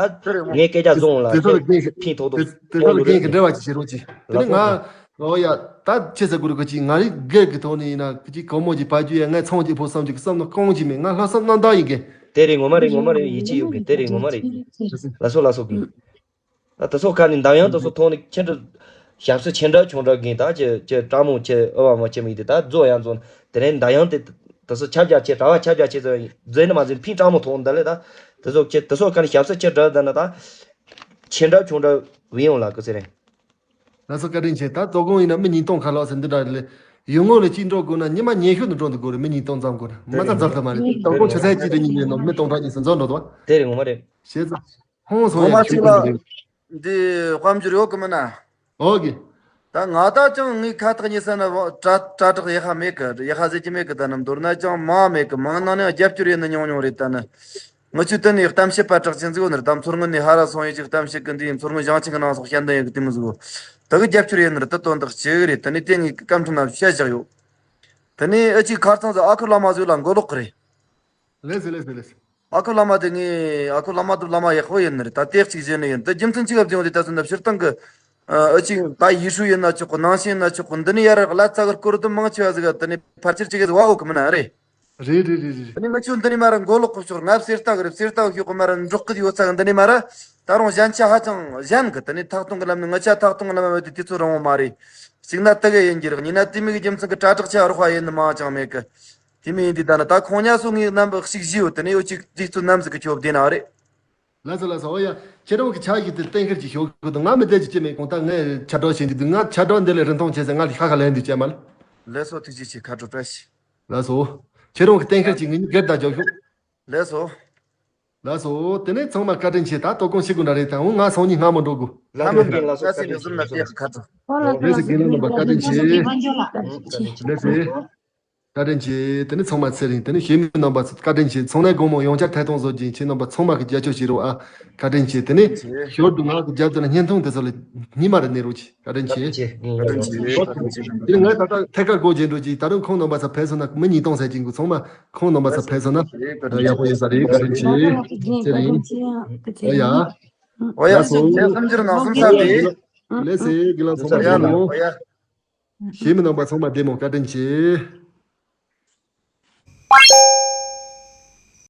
ངས་སྐད་ཆ་བཟུང་ལ་དེ་ཚོ་ལ་རྒན་ཕིང་ཐོག་ཏུ་དེ་ཚོ་ལ་རྒན་གི་འབྲེལ་བ་ཅིག་བྱེད་རོགས་གྱིས། དེ་ནི་ང་ཨོ་ཡ་ད་ཆེ་ས་གུ་རུ་གི་ཅིག་ང་རིག་སྒེར་གི་ཐོག་ནས་ཡིན་ན་གི་ཅིག་གོ་མོ་ཅིག་བ་རྒྱུ་ཡ་ངས་ཚོང་ཅིག་ཕོ་བསམ་ཅིག་བསམ་ན་གང་ཅིག་མེད། ང་ལྷག་བསམ་རྣམ་དག་ཡིན་གི། དེ་རེད། ངོ་མ་རེད། ངོ་མ་རེད། ཡིད་ཆེས་ཡོད་གི། དེ་རེད། ངོ་མ་རེད། ལགས་སོ་ལགས་སོ་གི། ད་དེ་ཚོ་ཁ་ནས་འདམ་ཡང་དེ་ཚོ་ཐོག་ནས་ཁྱེད་འདྲ་ཞབས་སུ་ཆེ་འདྲ་ཆུང་འདྲ་གིན་ད་ཁྱེད་ཁྱེད་སྤྲང་མོ་ཁྱེད་ཨ་བ་མ་ཁྱེད་མི་དེ་ད་རྫོགས་ཡང་རྫོགས་དེ་རིང་འདམ་ཡང་དེ་དེ་ཚོ་ཁྱབ་རྒྱ་ཆེ་གྲྭ་བ་ཁྱབ་རྒྱ་ཆེ་ཚོ་འཛིན་ནི་མ་འཛིན་ཕིན་སྤྲང་མོ་ཐོག་འདི་ལས་ད་དེ་ཚོ་ཁྱེད་དེ་ཚོ་ཁ་ནས་ཞབས་སུ་ཁྱེད་འདྲ་ད་ན་ད་ཆེ་འདྲ་ཆུང་འདྲ་བི་ཡོང་ལ་ཀི་ཟེར་རེད། ང་ཚོ་བཀའ་དྲིན་ཆེ། ད་དོ་དགོང་ཡིན་ན་མི་ཉིས་སྟོང་ཁ་ལོག་ཟེར་འདི་འདྲ་ལས་ཡུལ་ངོ་ལ་གཅིག་འགྲོ་དགོས་ན་ཉི་མ་ཉི་ཤུ་ནས་འགྲོ་འདུག་དགོས་རེད། མི་ཉིས་སྟོང་ཙམ་དགོས་ན་མ་ཚ་འཛོམས་ཐུབ་མ་རེད། དོ་དགོང་ཆུ་ཚོད་གཅིག་དང་གཉིས་ཡིན་ནོ་མི་སྟོང་ཕྲག་གཉིས་སུ་འཛོམས་འགྲོ་འདུག་བ། དེ་རེད། ངོ་མ་རེད། བྱས་ཙང་ཧོང་སོང་ངོ་མ་ཡང་གཅིག་ཤོད་ལ་དགོས་རེད། འདི་དཔལ་འབྱོར་ཡོད་གི་མིན་ན། ཨོ་གི། ད་ང་ད་ཅང་ངའི་ཁ་ཐག་ཉེ་ས་ན་དྲ་དྲ་གྲགས་ཡག་ཧ་མེད་གི། ཡག་ཧ་ཟེར་གྱི་མེད་གི། ད་ནམ་མདོར་ན་ཅང་མང་མེད་གི། མང་ནང་ནས་རྒྱབ་སྐྱོར་ཡེད་ནི་ཉུང་ཉུང་རེད། ད་ནི་ང་ཚོས་དེ་ནས་གཏམ་བཤད་པ་གྲགས་ཅན་ཟིག་ཡོད་ནི་རེད། ད་མཚོ་སྔོན་ནས་ཧ་ར་སོང་ཡེ་ཅིག་གཏམ་བཤད་གི། འདིའི་མཚོ་སྔོན་ཞིང་ཆེན་གི་ནང་སོགས་བཤད་འདོན་ཡེ་གི་དེ་མོ་ཟིག་ཡོད། ད་གི་རྒྱབ་སྐྱོར་ཡེད་ནི་རེད། ད་དོན་དག་ཅི་གི་རེད། ད་ནི་དེ་ངས་སྐར་ཁྲི་ནང་བཤད་བཞག་ཡོད། ད་ནི་ཨ་ཅིག་ཁ་རྩང་ཟིག་ཨ་ཁུ་བླ་མ་ཟིག་ལ་མགོ་ལོག་གི་རེད། ལེགས་སེ་ལེགས་སེ་ལེགས་སེ། ཨ་ཁུ་བླ་མ་དེ་ངས་ཨ་ཁུ་བླ་མ་དེ་བླ་མ་ཡག་པོ་ཡིན་ནི་རེད། ད་ལྟས་གཅིག་བྱས་ནི་ཡིན། ད་རྒྱུ་མཚན་གཅིག་ལ་བརྗོད་དེ་ད་ཚོད་ན་སྤྱིར་བཏང་གི་ཨ་ཅིག་ད་ཡེ་ཧྲུའུ་ཡིན་ན་ཆོག་གི། ནང་ཆེན་ཡིན་ན་ཆོག་གི། འདི་ནི་ཡ་ར་ལ་ཙ་གི་སྐོར་དུ་མང་ཆེ་བ་ཟིག་ག་ད་ནི་ཕལ་ཆེར་ཅིག་གི་ཟིག་བ་འོ་གི་མིན་ན་རེད། རེད་རེད་རེད་རེད། ད་ནི་ང་ཆོ་འདི་ནི་མ་ར་མགོ་ལོག་གི་ཤོག་ང་གསེར་རྟ་གི་རེད། གསེར་རྟ་གི་ཤོག་གི་མ་ར་འབྲོག་གི་ཡོད་ས་གི། འདི་ནི་མ་ར་ད་རུང་ཞན་ཆ་ཧ་ཅང་ཞན་གི། ད་ནི་ཐག་གཏོང་གི་ལམ་ནི་ང་ཆ་ཐག་གཏོང་གི་ལམ་བ་དེ་དུས་ཚོད་རིང་བོ་མ་རེད། གཅིག་ན་དེ་གི་ཡིན་གྱི་རེད། གཉིས་ན་དེ་མིག་གི་རྒྱུ་མཚན་གི་དྲ་གྲགས་ཆ་རོགས་པ་ཡིན་ནི་མང་ཅང་མེད་གི། དེ་མིན་ཡིན་དུས་ད་ནི་ད་ཁོང་ཉ་སོ་ངའི་རྣམ་པ་ཞིག་བཞི་ཡོད། དེ་ནས་ཡོད་ཅིག་དུས་ཚོད་ནམ་ཟིག་གི་ཁྱོད་བདེ་ན་རེད། ལགས་སོ་ལགས་སོ། ཨོ་ཡ། ཁྱེད་རང་གི་ཆ་ཞིག་དེ་གཏན་འཁེལ་གྱི་ཤོག་གི་འདུག་ང་མི་བསྡད་ཀྱི་ཅི་མེད་གོང་ད་ངས་ཁྱབ་བསྒྲགས་བྱེད་འདི་འདུག་ང་ཁྱབ་བསྒྲགས་འདི་ལས་རིན་ཐང་ཆེ་ཟེར་ང་ལ་ཁ་ཁ་ལེན་འདུག་ཅེས་མ་ལ། ལགས་སོ། ཐུགས་རྗེ་ཆེ། ཁ་དྲོ་བཀྲ་ཤིས། ལགས་སོ། ཁྱེད་རང་གི་གཏན་འཁེལ་གྱི་ངེད་གཉིས་སྒེར་དང་འཇོག་ཤོག་ལགས་སོ། ལགས་སོ། དེ་ནས་ཚང་མ་བཀའ་དྲིན་ཆེ། ད་དོ་དགོང་ཤི་དགོས་འདྲ་རེད། ད་འོང་ང་སང་ཉིན་སྔ་མོ་འགྲོ་དགོས། ལགས་སོ། རྒན་ལགས་སོ། བཀའ་དྲིན་ཆེ། ཁ་དྲོ། ལགས་སོ། རྒན་ལགས་རྣམ་པ་བཀའ་དྲིན་ཆེ། ལགས་སོ། བཀའ་དྲིན་ཆེ། དེ་ནི་ཚང་མ་ཚེ་རིང་། དེ་ནི་གཞས་མི་རྣམ་པ་ཚོ་བཀའ་དྲིན་ཆེ། ཚང་མས་དགོང་མོ་ཡང་བསྐྱར་ཐད་གཏོང་བཟོ་རྒྱུ་ཡིན། ཁྱེད་རྣམ་པ་ཚང་མ་གི་རྒྱབ་སྐྱོར་བྱེད་རོགས་ཨ། བཀའ་དྲིན་ཆེ། དེ་ནི་ཞོར་དུ་ང་གི་རྒྱབ་དེ་ལ་བརྙན་ཐུང་དེ་ཚོ་ལ་ཉི་མ་རེ་གནས་རོགས་གྱིས། བཀའ་དྲིན་ཆེ། བཀའ་དྲིན་ཆེ། བཀའ་དྲིན་ཆེ། དེ་ནི་ང་ད་ལྟ་ཐད་ཀར་སྒོ་འབྱེད་འགྲོ་གྱིས། ད་རུང་ཁོང་རྣམ་པ་ཚོ་ཕེབས་སོང་ན། མི་ཉིས་སྟོང་ཟེར་གྱིན་གོ། ཚང་མ་ཁོང་རྣམ་པ་ཚོ་ཕེབས་སོང་ན་ཡག་པོ་ཡིན་ས་རེད། བཀའ་དྲིན་ཆེ། ཚེ་རིང་། ཨོ་ཡ། ཨོ་ཡ། ལགས་སོ། བསམ་འགྱུར་ནང་བསམ་ས་དེ། ལགས་སེ་དགེ་ལགས་ཚང་མ་ལ་ཡོང་། ཨོ་ཡ། གཞས་མི་རྣམ་པ་ཚང་མ་བདེ་མོ། བཀའ་དྲིན་ཆེ།